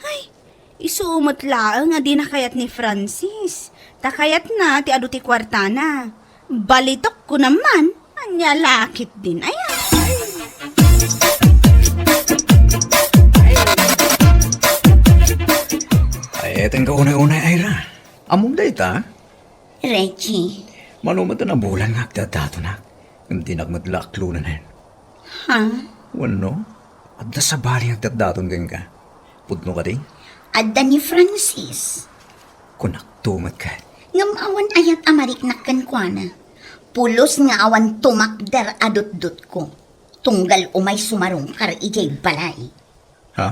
Ay, isu met laeng a dina kayat ni Francis. Ta kayatna ti adu ti kuartana. Balitok ko naman. Ania la ketdin aya? Ay, etenka unay-unay, Ira. Ammom dayta? Reggie. Mano met a nabulan nga agdaddatonak. Ngem dinak met la aklonen. Ha? Wenno, adda sabali nga agdatdaton kenka. Pudno kadi? Adda ni Francis. Kunakto met ket. Ngem awan ayat a mariknak kenkuana. Pulos nga awan tumakder a dutdotko. Tunggal umay sumarungkar idiay balay. Ha?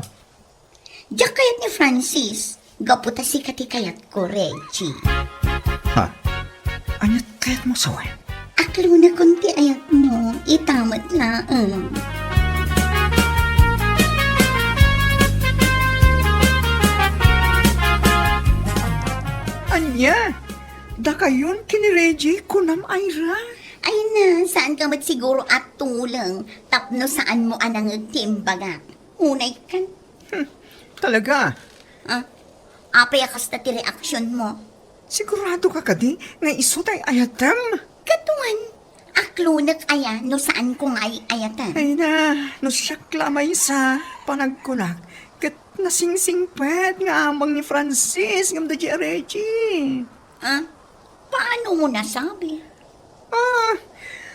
Diak kayat ni Francis, gapu ta sika ti kayatko, Reggie. Ha? Aniat kayatmo sawen? Aklonakon ti ayatmo, ita met laeng. Ania? Dakayon ken ni Reggie, kunam, Ira? Ay na, saanka met siguro a tuleng tapno saanmo a nangeg ti imbagak. Unaykan. Hmm, talaga? Ah, apay a kasta ti reaksionmo? Siguradoka kadi nga isu tay ayatem? Kaduan, aklonek aya no saanko nga ay-ayaten? Ay na, no siak la a maysa, panagkunak, ket nasingsingpet nga amang ni Francis ngem da Reggie. Ah, paanomo nasabi? Ah,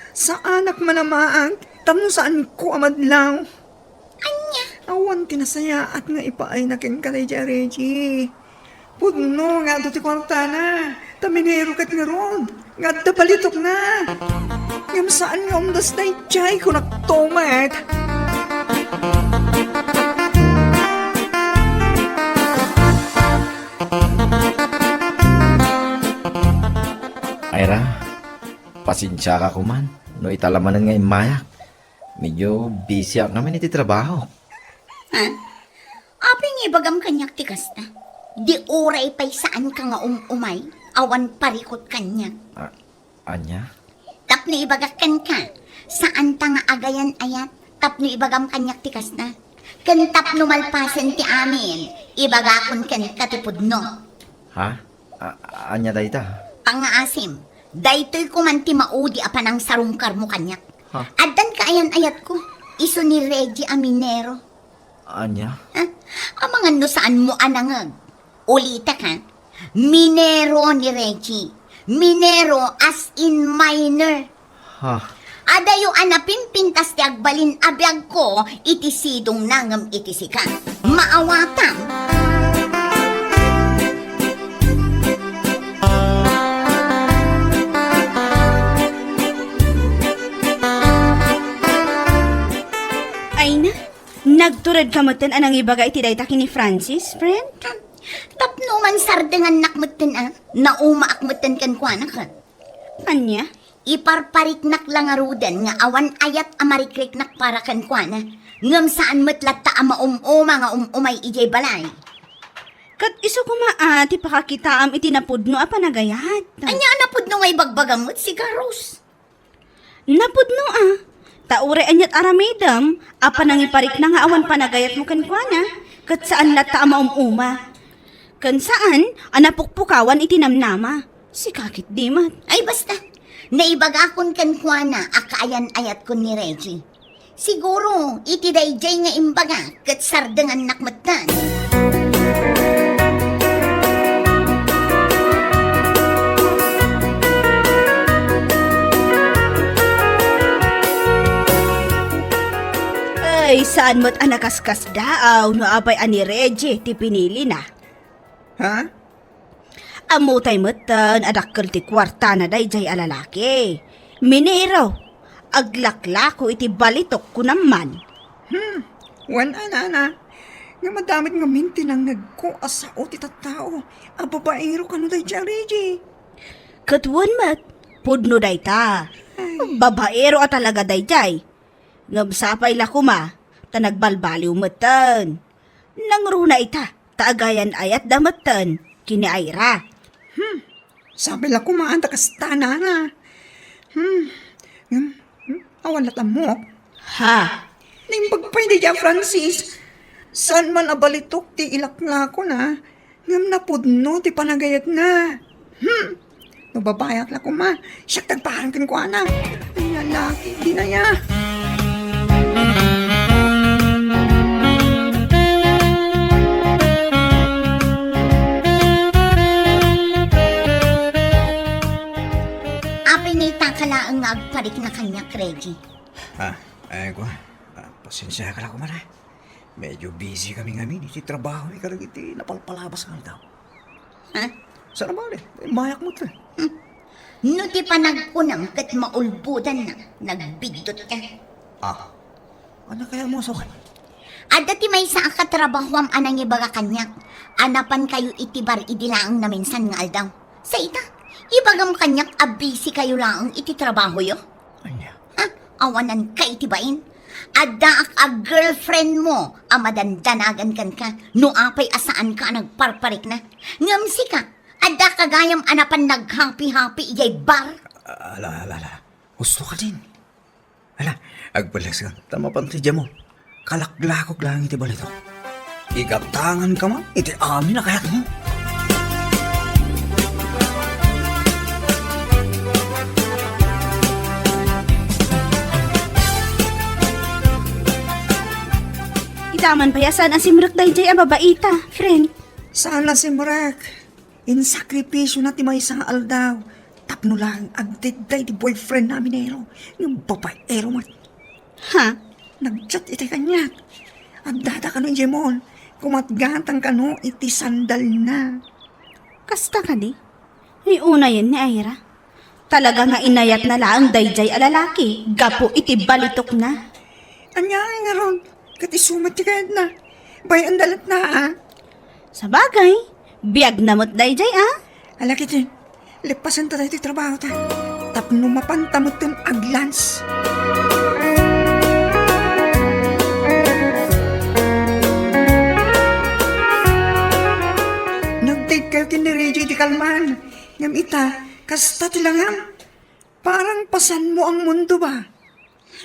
saanak man a maag, tapno saanko a madlaw. Ania? Awan ti nasayaat nga ipaayna kenka daydiay a Reggie. Pudno nga adu ti kuartana, ta minero ket ngarud, nga adda balitokna. Ngem saan nga umdas daydiay, kunakto met. Ira, pasensiaka koman no ita la manen nga immayak. Medyo busyak ngamin iti trabaho. Ha? Apay nga ibagam kaniak ti kasta? Di uray pay saanka nga um-umay, awan parikut kaniak. A-, ania? Tapno ibagak kenka, saanta nga agayan-ayat tapno ibagam kaniak ti kasta. Ken tapno malpasen ti amin, ibagakon kenka ti pudno. Ha? A-, ania dayta? Pangngaasim, daytoy koman ti maudi a panangsarungkarmo kaniak. Ha? Addan kaayan-ayatko, isu ni Reggie a minero. Ania? Ha? Amangan no saanmo a nangeg. Ulitek, ha? Minero ni Reggie. Minero as in miner. Ha? Adayo a napimpintas ti agbalin a biagko iti sidongna ngem iti sika. Maawatam. Ay na, Agturedka metten a nangibaga iti dayta ken ni Francis, friend? Tapno man sardengannak metten a, naumaak metten kenkuana ket. Ania? Iparpariknak la ngaruden nga awan ayat a marikriknak para kenkuana. Ngem saan met latta a maum-uma nga um-umay idiay balay. Ket isu koma a ti pakakitaam iti napudno a panagayat. Ania a napudno nga ibagbagam met, sika, Rose? Napudno a. Ta uray ania't aramidem a panangiparikna nga awan panagayatmo kenkuana, ket saan latta a maum-uma. Ken saan a napukpukawan iti namnama. Sika ketdi met. Ay, basta. Naibagakon kenkuana a kaayan-ayatkon ni Reggie. Siguro, iti daydiay nga imbaga, ket sardengannak metten. Ay, saan met a nakaskasdaaw no apay a ni Reggie ti pinilina. Ha? Ammotay metten a dakkel ti kuartana daydiay a lalaki. Minero, aglaklako iti balitok, kunam man. Hmm, wen a, nana. Nga madamit ngamin ti nangngegko a sao ti tattao a babaero kano daydiay a Reggie. Ket wen met, pudno dayta. Ay. Babaero a talaga daydiay. Ngem sapay la koma ta nagbalbaliw metten. Nangruna ita ta agayan-ayatda metten ken ni Ira. Hmm. Sapay la koma ta kasta, nana. Hmm. Hmm. Hmm. Awan la't ammok. Ha? Naimbag pay daydiay a Francis. Saan man a balitok ti ilaklakona, ngem napudno ti panagayatna. Hmm. No babayak la koma, siak ti agparang kenkuana. Ay, lalaki, dinaya. Apay nga ita ka laeng nga agparikna kaniak, Reggie? Ah, ay, kua. Ah, pasensiaka la koma, a. Medyo busy kami ngamin iti trabaho mi kadagiti napalpalabas nga aldaw. Ha? Saan a bale? Mayak met. Hmm. No ti panagkunam ket maulbodanna, nagbiddut ka. Ah. Ania kayat mo a sukat? Adda ti maysa a katrabahoam a nangibaga kaniak a napan kayo iti bar idi laeng naminsan nga aldaw. Sa ita, ibagam kaniak a busy kayo laeng iti trabahoyo. Ania? Ha? Awanan ka iti bain? Addaak a girlfriend mo a madandanagan kenka no apay a saan ka a nagparparikna. Ngem sika, adda ka gayam a napan naghapi-hapi idiay bar? Ala, ala, ala. Husto ka din. Ala, agpalaskam ta mapan ti dia mo. Kalaklakok laeng iti balitok. Igatangan ka man iti amin a kayatmo. Ita man pay a saan a simrek daydiay a babaita, friend. Saan a simrek? Insakripisyona ti maysa nga aldaw tapno laeng agdedda iti boyfriendna a minero, ngem babaero met. Ha? Nag-chat iti kaniak. Addada kano idiay mall. Kumatgatang kano iti sandalna. Kasta kadi? Ni unayen ni Ira. Talaga nga inayatna laeng daydiay a lalaki gapu iti balitokna. Ania ngay ngarud? Ket isu met ti kayatna. Bay-anda latta, a. Sabagay, biagna met daydiay, a. Ala ketdin, leppasenta daytoy trabahota tapno mapanta metten aglans. Nagdate kayo ken ni Reggie iti kalman. Ngem ita, kasta ti langam. Parang pasanmo ang mundo ba?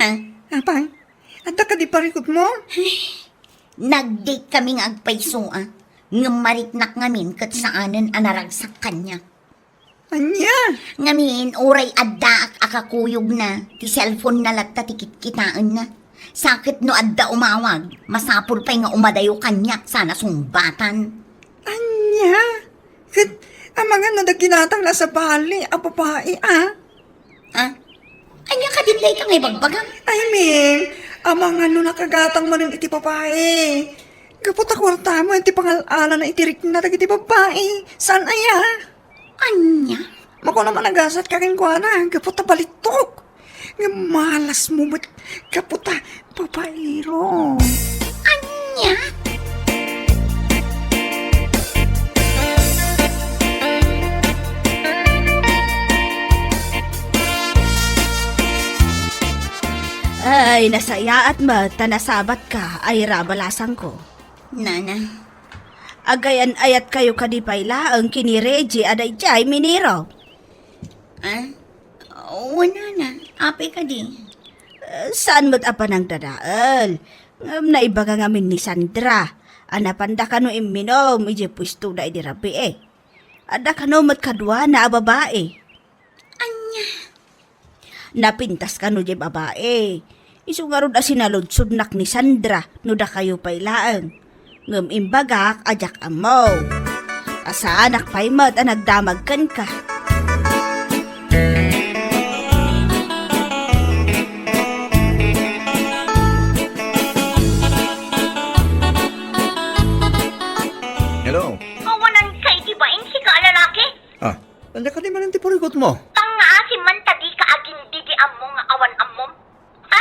Ha? Apay, adda kadi parikutmo? Nag-date kami nga agpayso, a. Ngem mariknak ngamin ket saanen a naragsak kaniak. Ania? Ngamin, uray addaak a kakuyogna, ti cellphone-na latta ti kitkitaenna. Sa ket no adda umawag, masapul pay nga umadayo kaniak sana sungbatan. Ania? Ket amangan no adda kinatangna a sabali a babai, a? A? Ania kadin dayta nga ibagbagam? I mean, amangan no nakagatang manen iti babai. Gapu ta kuartamo ti pangal-alana iti rikna dagiti babai. Saan aya? Ania? Makuno man a gasat ka kenkuana, gapu ta balitok. Ngem malasmo met gapu ta babaero. Ania? Ania? Ay, nasayaat met ta nasabatka, Ira, balasangko. Nana. Agayan-ayatkayo kadi pay laeng ken ni Reggie a daydiay minero. Ah? Wen, nana. Apay kadi? Eh, saan met a panangdadael. Ngem naibaga ngamin ni Sandra a napanda kano imminum idiay puestoda idi rabii. Adda kano met kaduana a babai. Ania? Napintas kano diay babai. Isu ngarud a sinaludsodnak ni Sandra no dakayo pay laeng. Ngem imbagak a diak ammo. A saanak pay met a nagdamag kenka. Hello. Awanan kay ti bain, sika a lalaki? Ah, ania kadi manen ti parikutmo? Pangngaasim man ta dika agingdi ti ammo nga awan ammom. Ha?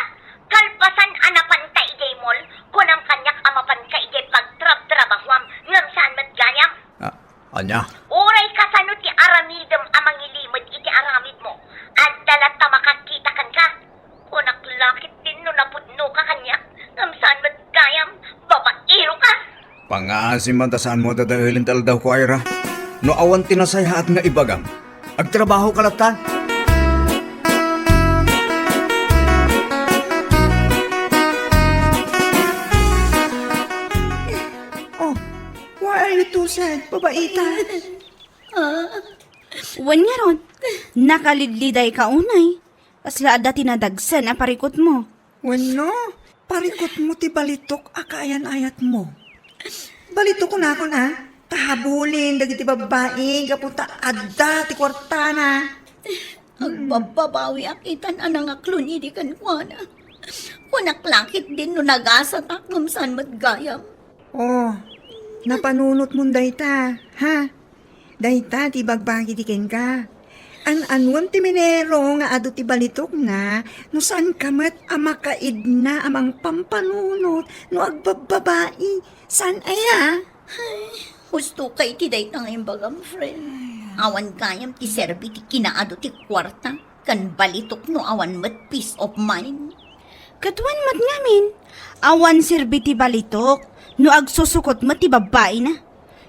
Kalpasan a napanta idiay mall, kunam kaniak a mapanka idiay pagtrabtrabahuam, ngem saan met gayam. Ah, ania? Uray kasano ti aramidem a mangilimed iti aramidmo, adda latta makakita kenka. Kunak la ketdin no napudnoka kaniak, ngem saan met gayam, babaeroka. Pangngaasim man ta saanmo a dadaelen ti aldawko, Ira. No awan ti nasayaat nga ibagam, agtrabahoka latta. Oh, why are you too sad, babaita? Ah. Wen ngarud, nakalidlidayka unay. Kasla adda ti nadagsen a parikutmo. Wenno, parikutmo ti balitok a kaayan-ayatmo. Balitok kunakon a, ta habulin dagiti babbai gapu ta adda ti kuartana. Agbabbabawiak itan a nangaklon idi kenkuana. Kunak la ketdin no nagasatak ngem saan met gayam. Oh, napanunotmon dayta, ha? Dayta ti ibagbagi ti kenka. An-anuem ti minero nga adu ti balitokna no saanka met a makaidna a mangpampanunot no agbabbabai? Saan aya? Ay, husto kay ti dayta nga imbagam, friend. Awan gayam ti serbi ti kinaadu ti kuarta ken balitok no awan met peace of mind. Ket wen met ngamin, awan serbi ti balitok no agsusukot met ti babbaina.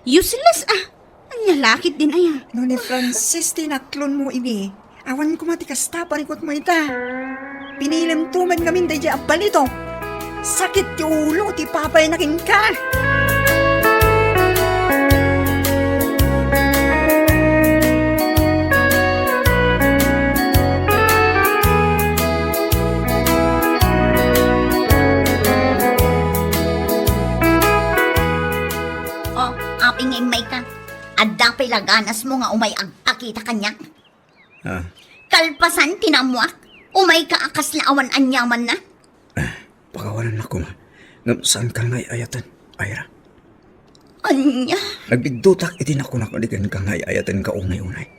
Useless a. Ania la ketdin aya? No ni Francis ti inaklonmo idi, awan koma ti kasta parikutmo ita. Pinilemto met ngamin daydiay a balitok. Sakit ti ulo ti ipapayna kenka. Oh, apay nga immayka? Adda pay la ganasmo nga umay agpakita kaniak? Ah. Kalpasan ti naammoak, umayka a kasla awan aniamanna. Ah, pakawanennak koma. Ngem saanka nga ay-ayaten, Ira. Ania? Nagbiddutak iti nakunak a di kenka nga ay-ayatenka unay-unay.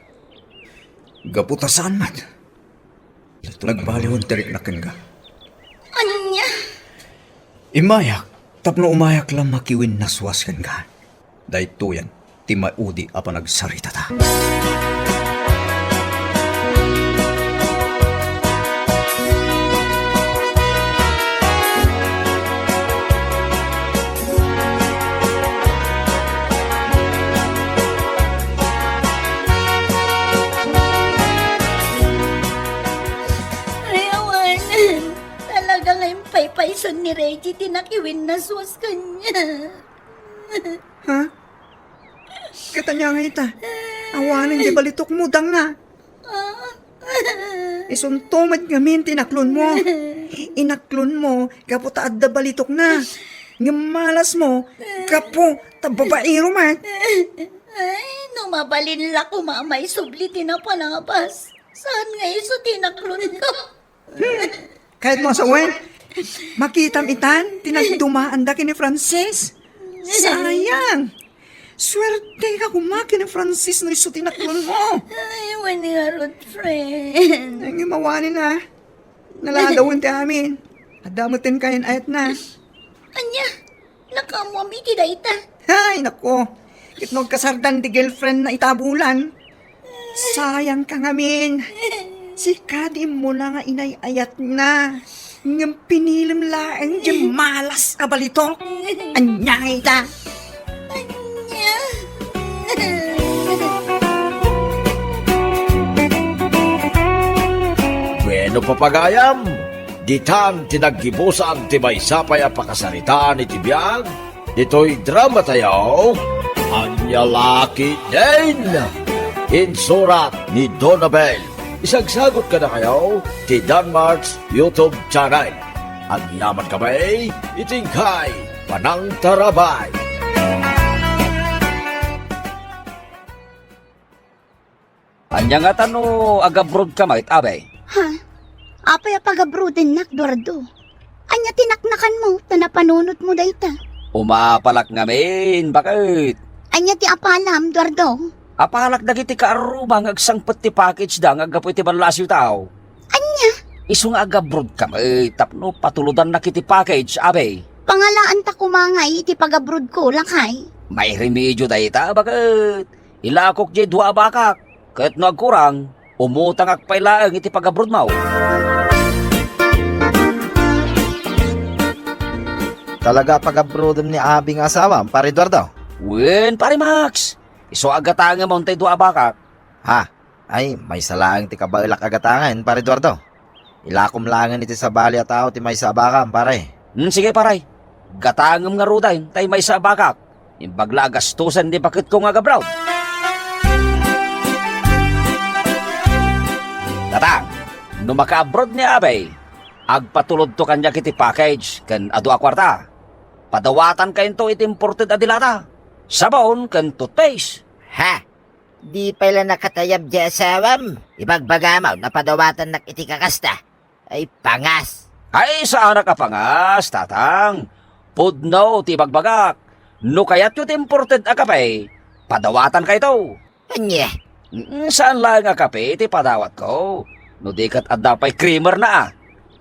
Gapu ta saan met. Nagbaliwen ti riknak kenka. Ania? Immayak, tapno umayak la makiwinnaswas kenka. Daytoyen ti maudi a panagsaritata. Ay, awan. Talaga nga impaypayson ni Reggie ti nakiwinnaswas kaniak. Ha? Ket ania ngay ita? Awanen ti balitokmo, dangna. Isunto met ngamin ti inaklonmo. Inaklonmo gapu ta adda balitokna. Ngem malasmo gapu ta babaero met. Ay, no mabalin la koma a maisubli ti napalabas, saan nga isu ti inaklonko? Hmm. Kayatmo a sawen? Makitam itan ti nagdumaanda ken ni Francis. Sayang. Suerteka koma ken ni Francis no isu ti inaklonmo. Ay, wen ngarud, friend. Ay, nga mawanen a. Naladawen ti amin. Adda met ti kaayan-ayatna. Ania? Nakaammoam iti dayta. Ay, naku. Ket no agkasardan ti girlfriend na ita a bulan. Sayang ka ngamin. Sika ti immuna nga inay-ayatna. Ngem pinilim laeng ti malas a balitok. Ania ita? Ania? Bueno, papagayam, ditan ti naggibusan ti maysa pay a pakasaritaan iti biag ditoy dramatayo, Ania La Ketdin. Insurat ni Donabel. Isagsagut kadakayo ti Danmart's YouTube channel. Agyaman kami iti inkay panangtarabay. Ania ngata no agabrodka met, Abe? Ha? Apay a pagabrodennak, Duardo? Ania ti naknakanmo ta napanunotmo dayta? Umapalak ngamin, baket. Ania ti apalam, Duardo? Apalak dagiti kaarruba nga agsangpet ti package da nga aggapu iti ballasiw tao. Ania? Isu nga agabrodka met tapno patulodannak iti package, Abe. Pangalaanta koma ngay iti pagabrodko, lakay. Mairemedio dayta, baket. Ilakok diay dua a bakak, ket no agkurang, umutangak pay laeng iti pagabrodmo. Talaga a pagabrodem ni Abi nga asawam, Pare Eduardo? Wen, Pare Max. Isu a gatangemon tay dua a bakak. Ha? Ay, maysa laeng ti kabaelak a gatangen, Pare Eduardo. Ilakom laengen iti sabali a tao ti maysa a bakam, pare. Hmm, sige, pare. Gatangem ngaruden tay maysa a bakak. Imbag la a gastusen ti baketko nga agabroad. Tatang, no makaabroad ni Abay, agpatulodto kaniak iti package ken adu a kuarta. Padawatankayo iti imported a dilata, sabon ken toothpaste. Ha? Di pay la nakatayab ti asawam? Ibagbagam a padawatannak iti kakasta. Ay, pangas. Ay, saanak a pangas, Tatang. Pudno ti ibagbagak. No kayatyo ti imported a kape, padawatankayo. Ania? Mm, saan laeng a kape ti padawatko. No di ket adda pay creamer na a.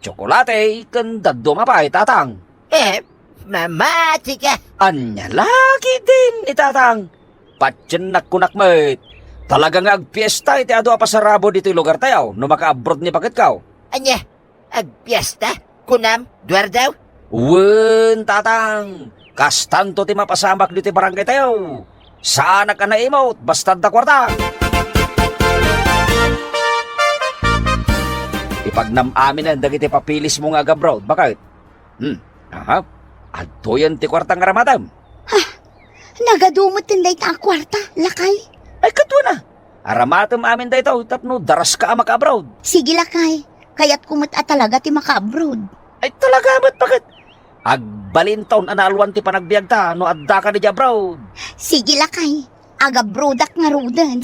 Tsokolate ken dadduma pay, Tatang. Eh, mamati ka. Ania la ketdin ni Tatang? Patiennak kunak met. Talaga nga agpiesta iti adu a pasarabo ditoy lugartayo no makaabroad ni baketko. Ania? Agpiesta? Kunam, Duardo? Wen, Tatang. Kastanto ti mapasamak ditoy barangaytayo. Saanak a naimut, basta adda kuarta. Ipagnam aminen dagiti papeles mo nga agabroad, baket. Hmm. Aha. Adtoyen ti kuarta nga aramatem. Ah, nagadu met ken dayta a kuarta, lakay. Ay, ket wen a. Aramatem amin daytoy tapno daraska a makaabroad. Sige, lakay. Kayatko met a talaga ti makaabroad. Ay, talaga met, baket. Agbalinton a naalwan ti panagbiagta no addaka idiay abroad. Sige, lakay. Agabroadak ngaruden.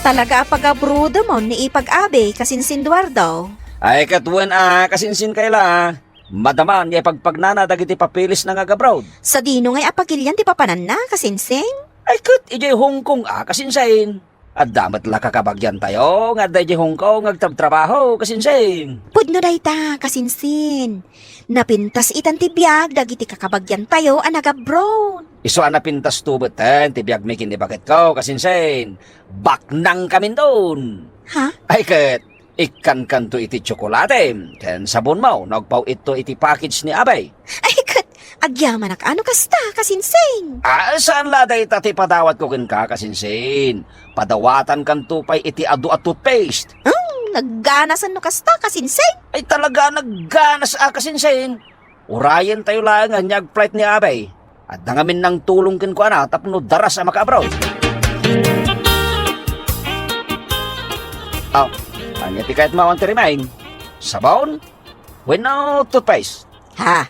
Talaga a pagabroademon ni Ipag Abe, kasinsin Duardo. Ay, ket wen a, kasinsin Kayla. Madama nga ipagpagnana dagiti papeles na nga agabroad. Sadino ngay a pagilian ti papananna, kasinsin? Ay, ket idiay Hong Kong a, kasinsin. Adda met la kakabagiantayo nga adda idiay Hong Kong nga agtrabtrabaho, kasinsin. Pudno dayta, kasinsin. Napintas itan ti biag dagiti kakabagiantayo a nagabroad. Isu a napintasto metten ti biagmi ken ni baketko, kasinsin. Baknangkaminton. Ha? Ay ket, ikkankanto iti tsokolate ken sabonmo no agpaw-itto iti package ni Abay. Ay ket, agyamanak a no kasta, kasinsin. Ah, saan la dayta ti padawatko kenka, kasinsin. Padawatankanto pay iti adu a toothpaste. Hmm, nagganasan no kasta, kasinsin. Ay talaga, nagganas a, kasinsin. Urayentayo laeng nga agflight ni Abay. Adda ngamin nangtulong kenkuana tapno daras a makaabroad. Aw, ania ti kayatmo awan ti remain? Sabon? Wenno toothpaste? Ha?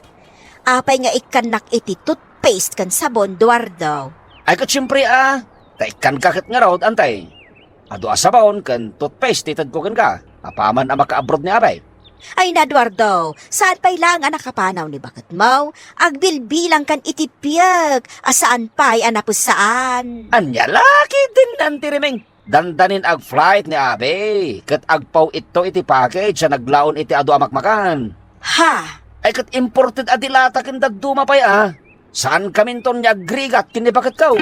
Apay nga ikkannak iti toothpaste ken sabon, Duardo? Ay, ket siempre a. Ta ikkanka ket ngarud, antay. Adu a sabon ken toothpaste ti itedko kenka, apaman a makaabroad ni Abay. Ay na, Duardo, saan pay laeng a nakapanaw ni baketmo? Agbilbilangkan iti biag a saan pay a napessaan. Ania la ketdin, Auntie Rimeng? Dandanin ag-flight ni Abe, ket agpaw-itto iti package a naglaon iti adu a makmakan. Ha? Ay, ket imported a dilata ken dadduma pay a. Saan kaminton nga agrigat ken ni baketko?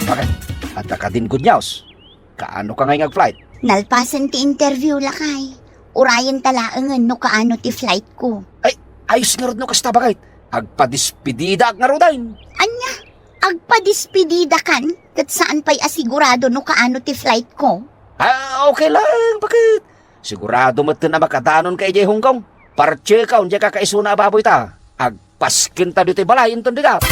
Bakit? Adda kadin good news? Kaano ka ngay nga ag-flight? Nalpasen ti interview, lakay. Urayen ta laengen no kaano ti flight ko. Ay, ayos ngarud no kasta, bakit? Agpadespedidaak ngaruden. Ania? Agpadespedidakan? Ket saan pay a sigurado no kaano ti flight ko? Ah, okay lang, bakit? Sigurado metten a makadanon ka idiay Hong Kong. Parchekaw, diay kakaisuna a baboy ta. Agpasken ta ditoy balay inton rigat.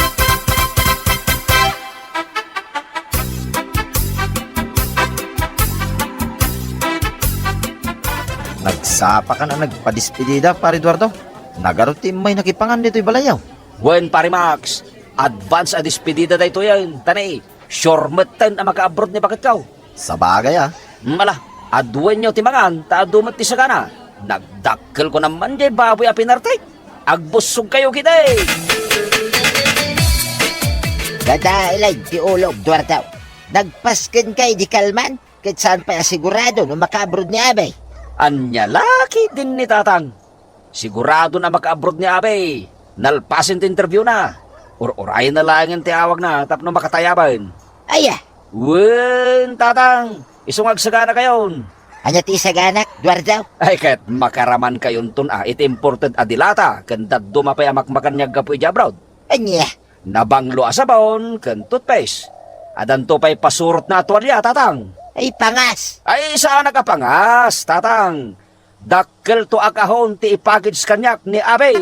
Nagsapa ka na nagpadespedida, Pare Eduardo. Nagaro ti immay nakipangan ditoy balayyo. Wen, Pare Max, advance a despedida daytoyen, ta ni, sure metten a maka-abroad ni baketko. Sabagay, a. Mala, aduenyo ti mangan, ta adu met ti sagana. Nagdakkelko naman diay baboy a pinartek. Agbussogkayo ketdi. Dadaelen ti ulom, Eduardo. Nagpasken ka idi kalman, ket saan pay a sigurado no maka-abroad ni Abay. Ania la ketdin ni Tatang? Sigurado a maka-abroad ni Abay. Nalpasen ti interview na. Ur-urayen na laengen ti awagna tapno makatayaben. Aya? Wen, Tatang, isu nga agsaganakayon. Ania ti isaganak, Eduardo? Ay, ket makaraman kayonton a iti imported a dilata ken dadduma pay a makmakan nga aggapu idiay abroad. Ania? Nabanglo a sabon ken toothpaste. Adanto pay pasurotna a tualia, Tatang. Ay, pangas! Ay, saanak a pangas, Tatang. Dakkelto a kahon ti ipakage kaniak ni Abay.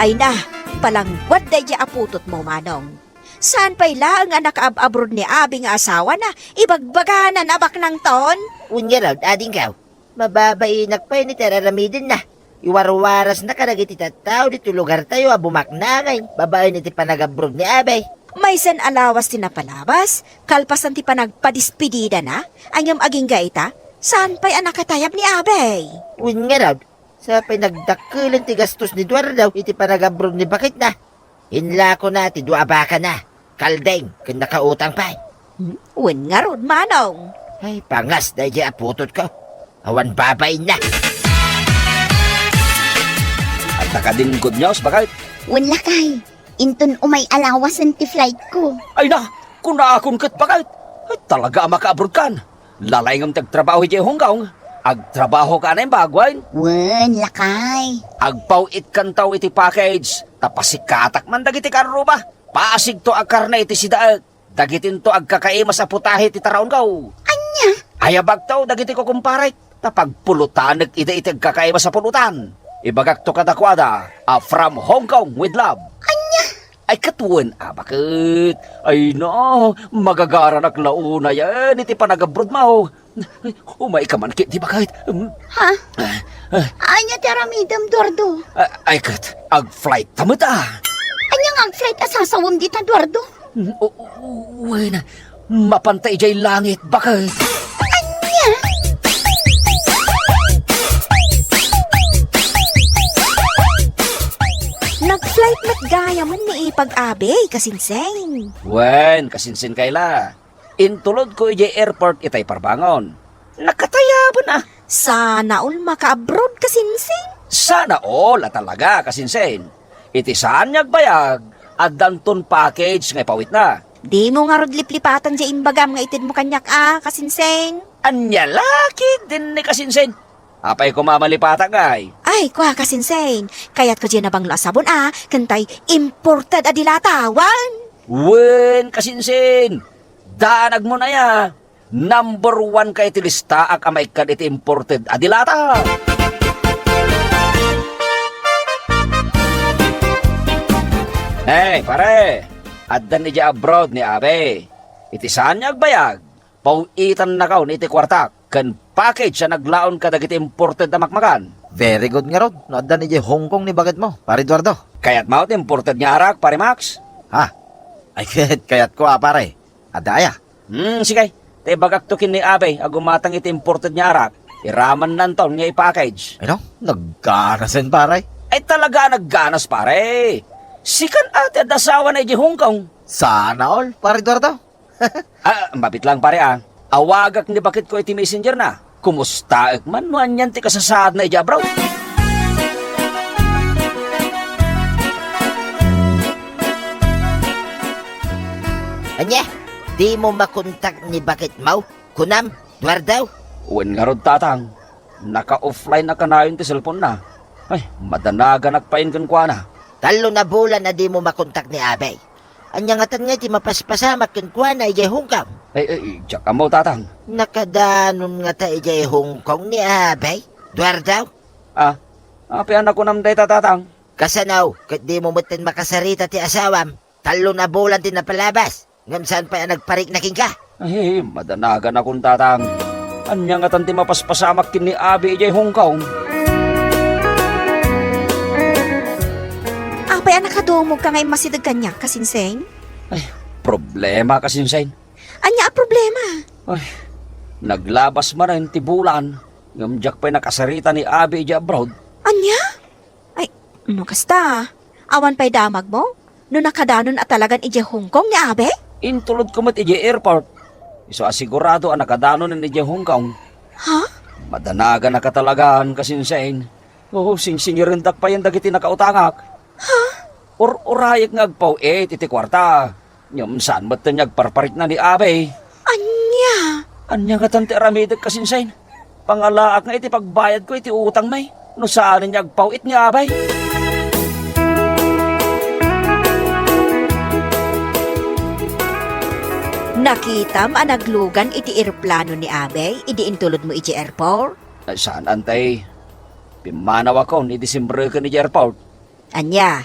Ay na, palangguad daydiay a putotmo, Manong. Saan pay laeng a nakaab-abroad ni Abi nga asawana, ibagbagana a baknangton? Wen ngarud, adingko. Mababainak pay iti ar-aramidenna. Iwarwarasna kadagiti tattao ditoy lugartayo a bumaknangen babaen iti panagabroad ni Abay. Maysan a lawas ti napalabas, kalpasan ti panagpadespedidana, ngem agingga ita, saan pay a nakatayab ni Abay. Wen ngarud, sa pay nagdakkelen ti gastos ni Eduardo iti panagabroad ni baketna. Inlakona ti dua a bakana, kaldeng, ken nakautang pay. Hmm, wen ngarud, Manong. Ay, pangas daydiay a putotko. Awan babainna. Adda kadin good news, baket? Wen, lakay. Inton umay a lawasen ti flight ko. Ay na, kunakon ket, baket. Ay, talaga a makaabroad kan. Lalayngem ti agtrabaho idiay Hong Kong. Agtrabaho ka a naimbag, wen? Wen, lakay. Agpaw-itkanto iti package, ta pasikatak man dagiti karruba. Pasigto a karne iti sidaek. Dagitinto agkakaimas a putahe ti taraonko. Ania? Ayabakto dagiti kukumparek, ta pagpulutanek ida iti agkakaimas a pulutan. Ibagakto kadakuada a from Hong Kong with love. Ania? Ay, ket wen a, baket? Ay na, magagaranak la unayen iti panagabrodmo. Umayka man ketdi, baket. Hmm? Ha? Ah, ah. Ania ti aramidem, Eduardo? Ah, ay, ket, ag-flight ta met, ah. Ania nga ag-flight a sasawem dita, Eduardo? Hmm, o, o, wen, mapanta idiay langit, baket. Ania? Nag-flight met gayam ni Ipag Abi, kasinsing. Wen, kasinsing kayla. Intulodko idiay airport itay parbangon. Nakatayaben a. Sana all maka-abroad, kasinsing. Sana all a talaga, kasinsing. Iti saan nga agbayag, addanton package nga ipawitna. Dimo ngarud liplipatan diay imbagam nga itedmo kaniak a, kasinsing. Ania la ketdin ni kasinsing? Apay koma malipatak, ay? Ay, kua, kasinsing. Kayatko diay nabanglo a sabon a, ken tay imported a dilata, wen? Wen, kasinsing. Daanagmo na ya. Number one ka iti listaak a maikkad iti imported a dilata. Hey, pare. Addan idiay abroad ni Abe. Iti saan nga agbayag, paw-itannakon iti kuartak ken package a naglaon kadagiti imported a makmakan. Very good ngarud no addan idiay Hong Kong ni baketmo, Pare Eduardo. Kayatmo ti imported nga arak, Pare Max? Ha? Ay, ket kayatko a, pare. Adda aya? Hmm, sige. Ta ibagakto ken ni Abay a gumatang iti imported nga arak. Iramannanton nga i-package. Ay, no? Nagganasen, pare. Ay, talaga a nagganas, pare. Sikan a ti adda asawana idiay Hong Kong. Sana all, Pare Eduardo. Ah, mabit lang, pare, ah. Awagak ni baketko iti messenger na. Kumustaek man no anian ti kasasaadna idiay abroad. Ania? Dimo makontak ni baketmo? Kunam, Eduardo? Wen ngarud, Tatang. Naka-offline a kanayon ti cellphone na. Ay, madanaganak payen kenkuana. Tallo a bulan a dimo makontak ni Abay. Ania ngatan ngay ti mapaspasamak kenkuana idiay Hong Kong? Ay, ay, diak ammo, Tatang. Nakadanon ngata idiay Hong Kong ni Abay, Eduardo? Ah, apay a nakunam dayta, Tatang? Kasano, ket dimo metten makasarita ti asawam? Tallo a bulan ti napalabas, ngem saan pay a nagparikna kenka? Ay, madanaganakon, Tatang. Ania ngatan ti mapaspasamak ken ni Abby idiay Hong Kong? Apay a nakadumogka nga immasideg kaniak, Kasinseng? Ay, problema, Kasinseng. Ania a problema? Ay, naglabas manen ti bulan, ngem diak pay nakasarita ni Abby idiay abroad. Ania? Ay, no kasta, awan pay damagmo? No nakadanon a talagan idiay Hong Kong ni Abby? Intulodko met idiay airport. Isu a sigurado a nakadanonen idiay Hong Kong. Ha? Madanaganak a talagan, Kasinseng. Oo, singsingirenda payen dagiti nakautangak. Ha? Ur-urayek nga agpaw-it iti kuarta. Ngem saan metten nga agparparikna ni Abby. Ania? Ania ngatan ti aramidek, Kasinseng? Pangalaak nga iti pagbayadko iti utangmi, no saanen nga agpaw-it ni Abby. Nakitam a naglugan iti eroplano ni Abby idi intulodmo idiay airport? Saan, Antay. Pimmanawakon idi simreken idiay airport. Ania?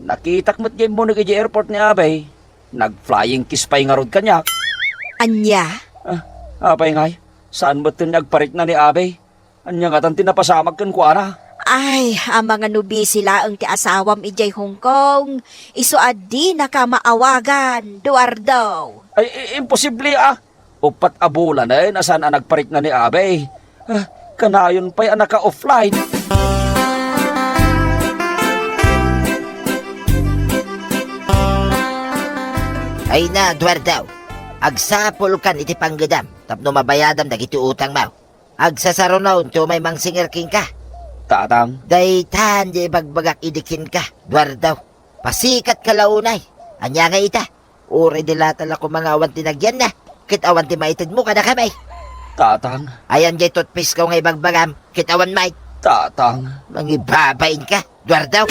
Nakitak met nga immunek idiay airport ni Abby. Nag-flying kiss pay ngarud kaniak. Ania? Ah, apay ngay? Saan metten nga agparikna ni Abby? Ania ngatan ti napasamak kenkuana? Ay, amangan no busy laeng ti asawam idiay Hong Kong. Isu a dinaka maawagan, Eduardo. Ay, i-, imposible, ah. Uppat a bulanen a saan a nagparikna ni Abby. Ah, kanayon pay a naka-offline. Ay na, Eduardo. Agsapulkan iti panggedam tapno mabayadam dagiti utangmo. Agsasaruno ti umay mangsingir kenka. Tatang. Daytan di ibagbagak idi kenka, Eduardo. Pasikatka la unay. Ania nga ita? Uray di lata la koma nga awan ti nagyanna, ket awan ti maitedmo kadakami. Tatang. Ayan jay toothpaste ko nga ibagbagam, ket awan may. Tatang. Mangibabain ka, Eduardo.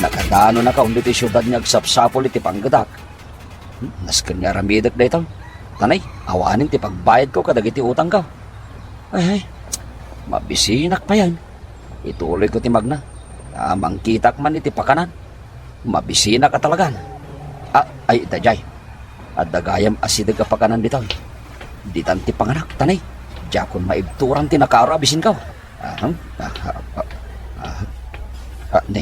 Nakadanon a kaon ditoy siudad nga agsapsapul iti panggedak. Hmm, nasken nga aramidek daytoy. Tanay, awanen ti pagbayadko kadagiti utangko. Ay, ay, mabisinak payen. Ituloyko ti magna. Ah, mangkitak man iti pakanan. Mabisinak a talagan. Ah, ay, daydiay. Adda gayam asideg a pakanan ditoy. Ditan ti panganak, tanay. Diakon maibturan ti nakaro a bisinko. Aha, aha, aha, aha. Ah, ne.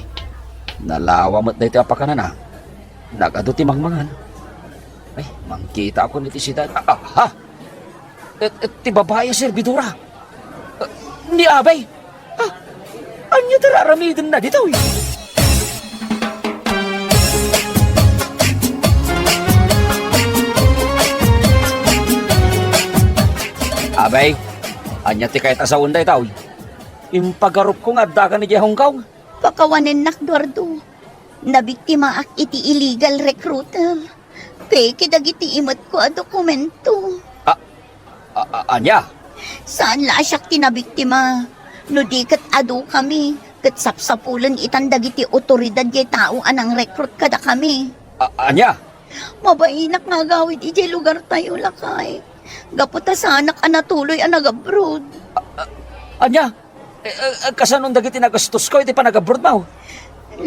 Nalawa met daytoy a pakanan, ah. Nagadu ti mangmangan. Ay, mangkitakon iti siudad. Ah, ah, ha? Et, et ti babai a servidora. Ah, ni Abay. Ah, ania ti raramidenna ditoy? Abay, ania ti kayat a sawen daytoy? Impagarupko nga addaka idiay Hong Kong. Pakawanennak, Eduardo. Nabiktimaak iti illegal recruiter. Peke dagiti imetko a dokumento. A, a, a, ania? Saan la a siak ti nabiktima. No di ket adukami, ket sapsapulen itan dagiti otoridad jay tao a nangrecruit kadakami. A, ania? Mabainak nga agawid idiay lugartayo, lakay. Gapu ta saanak a natuloy a nagabroad. A, a, ania? Eh, eh, eh, kasanon dagiti nagastosko iti panagabroadmo?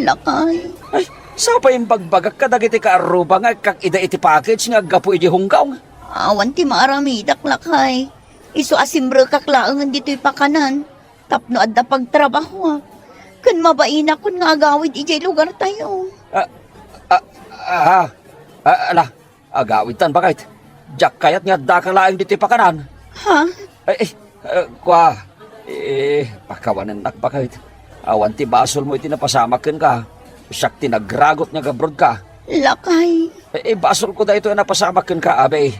Lakay. Ay, sapay imbagbagak kadagiti kaarruba nga ikkak ida iti package nga aggapu idiay Hong Kong. Awan ti maaramidak, lakay. Isu a simrekak laengen ditoy pakanan tapno adda pagtrabahoak. Ken mabainakon nga agawid idiay lugartayo. Ah, ah, ah, ah, ala, agawidtan, baket. Diak kayat nga addaka laeng ditoy pakanan. Ha? Ay, ay, eh, kua, Eh, pakawanennak, baket. Awan ti basolmo iti napasamak kenka. Siak ti nagragot nga agabrodka. Lakay. Eh, eh, basolko daytoy a napasamak kenka, abi.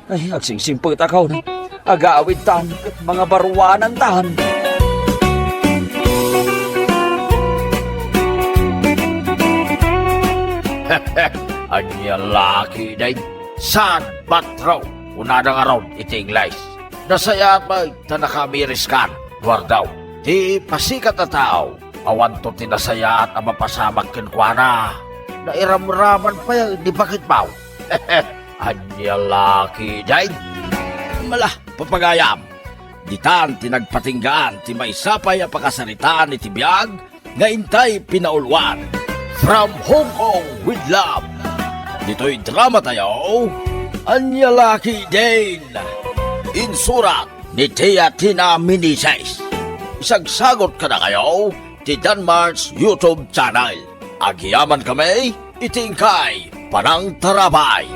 Ay, agsingsimpet a kaon. Agawidtan ket mangabaruanantan. Ania la ketdin? Sad but true, kunada ngarud iti Ingles. Nasayaat met ta nakamiriskan, Eduardo. Ti pasikat a tao, awanto ti nasayaat a mapasamak kenkuana. Nairamraman pay ni baketmo. Ania la ketdin? Mala, papagayam. Ditan ti nagpatinggaan ti maysa pay a pakasaritaan iti biag nga intay pinauluan. From Hong Kong with Love. Ditoy drama tayo, Ania la ketdin. Insurat ni Tia Tina Meneses. Isagsagot kadakayo ti Danmar's YouTube channel. Agyaman kami iti inkay panangtarabay.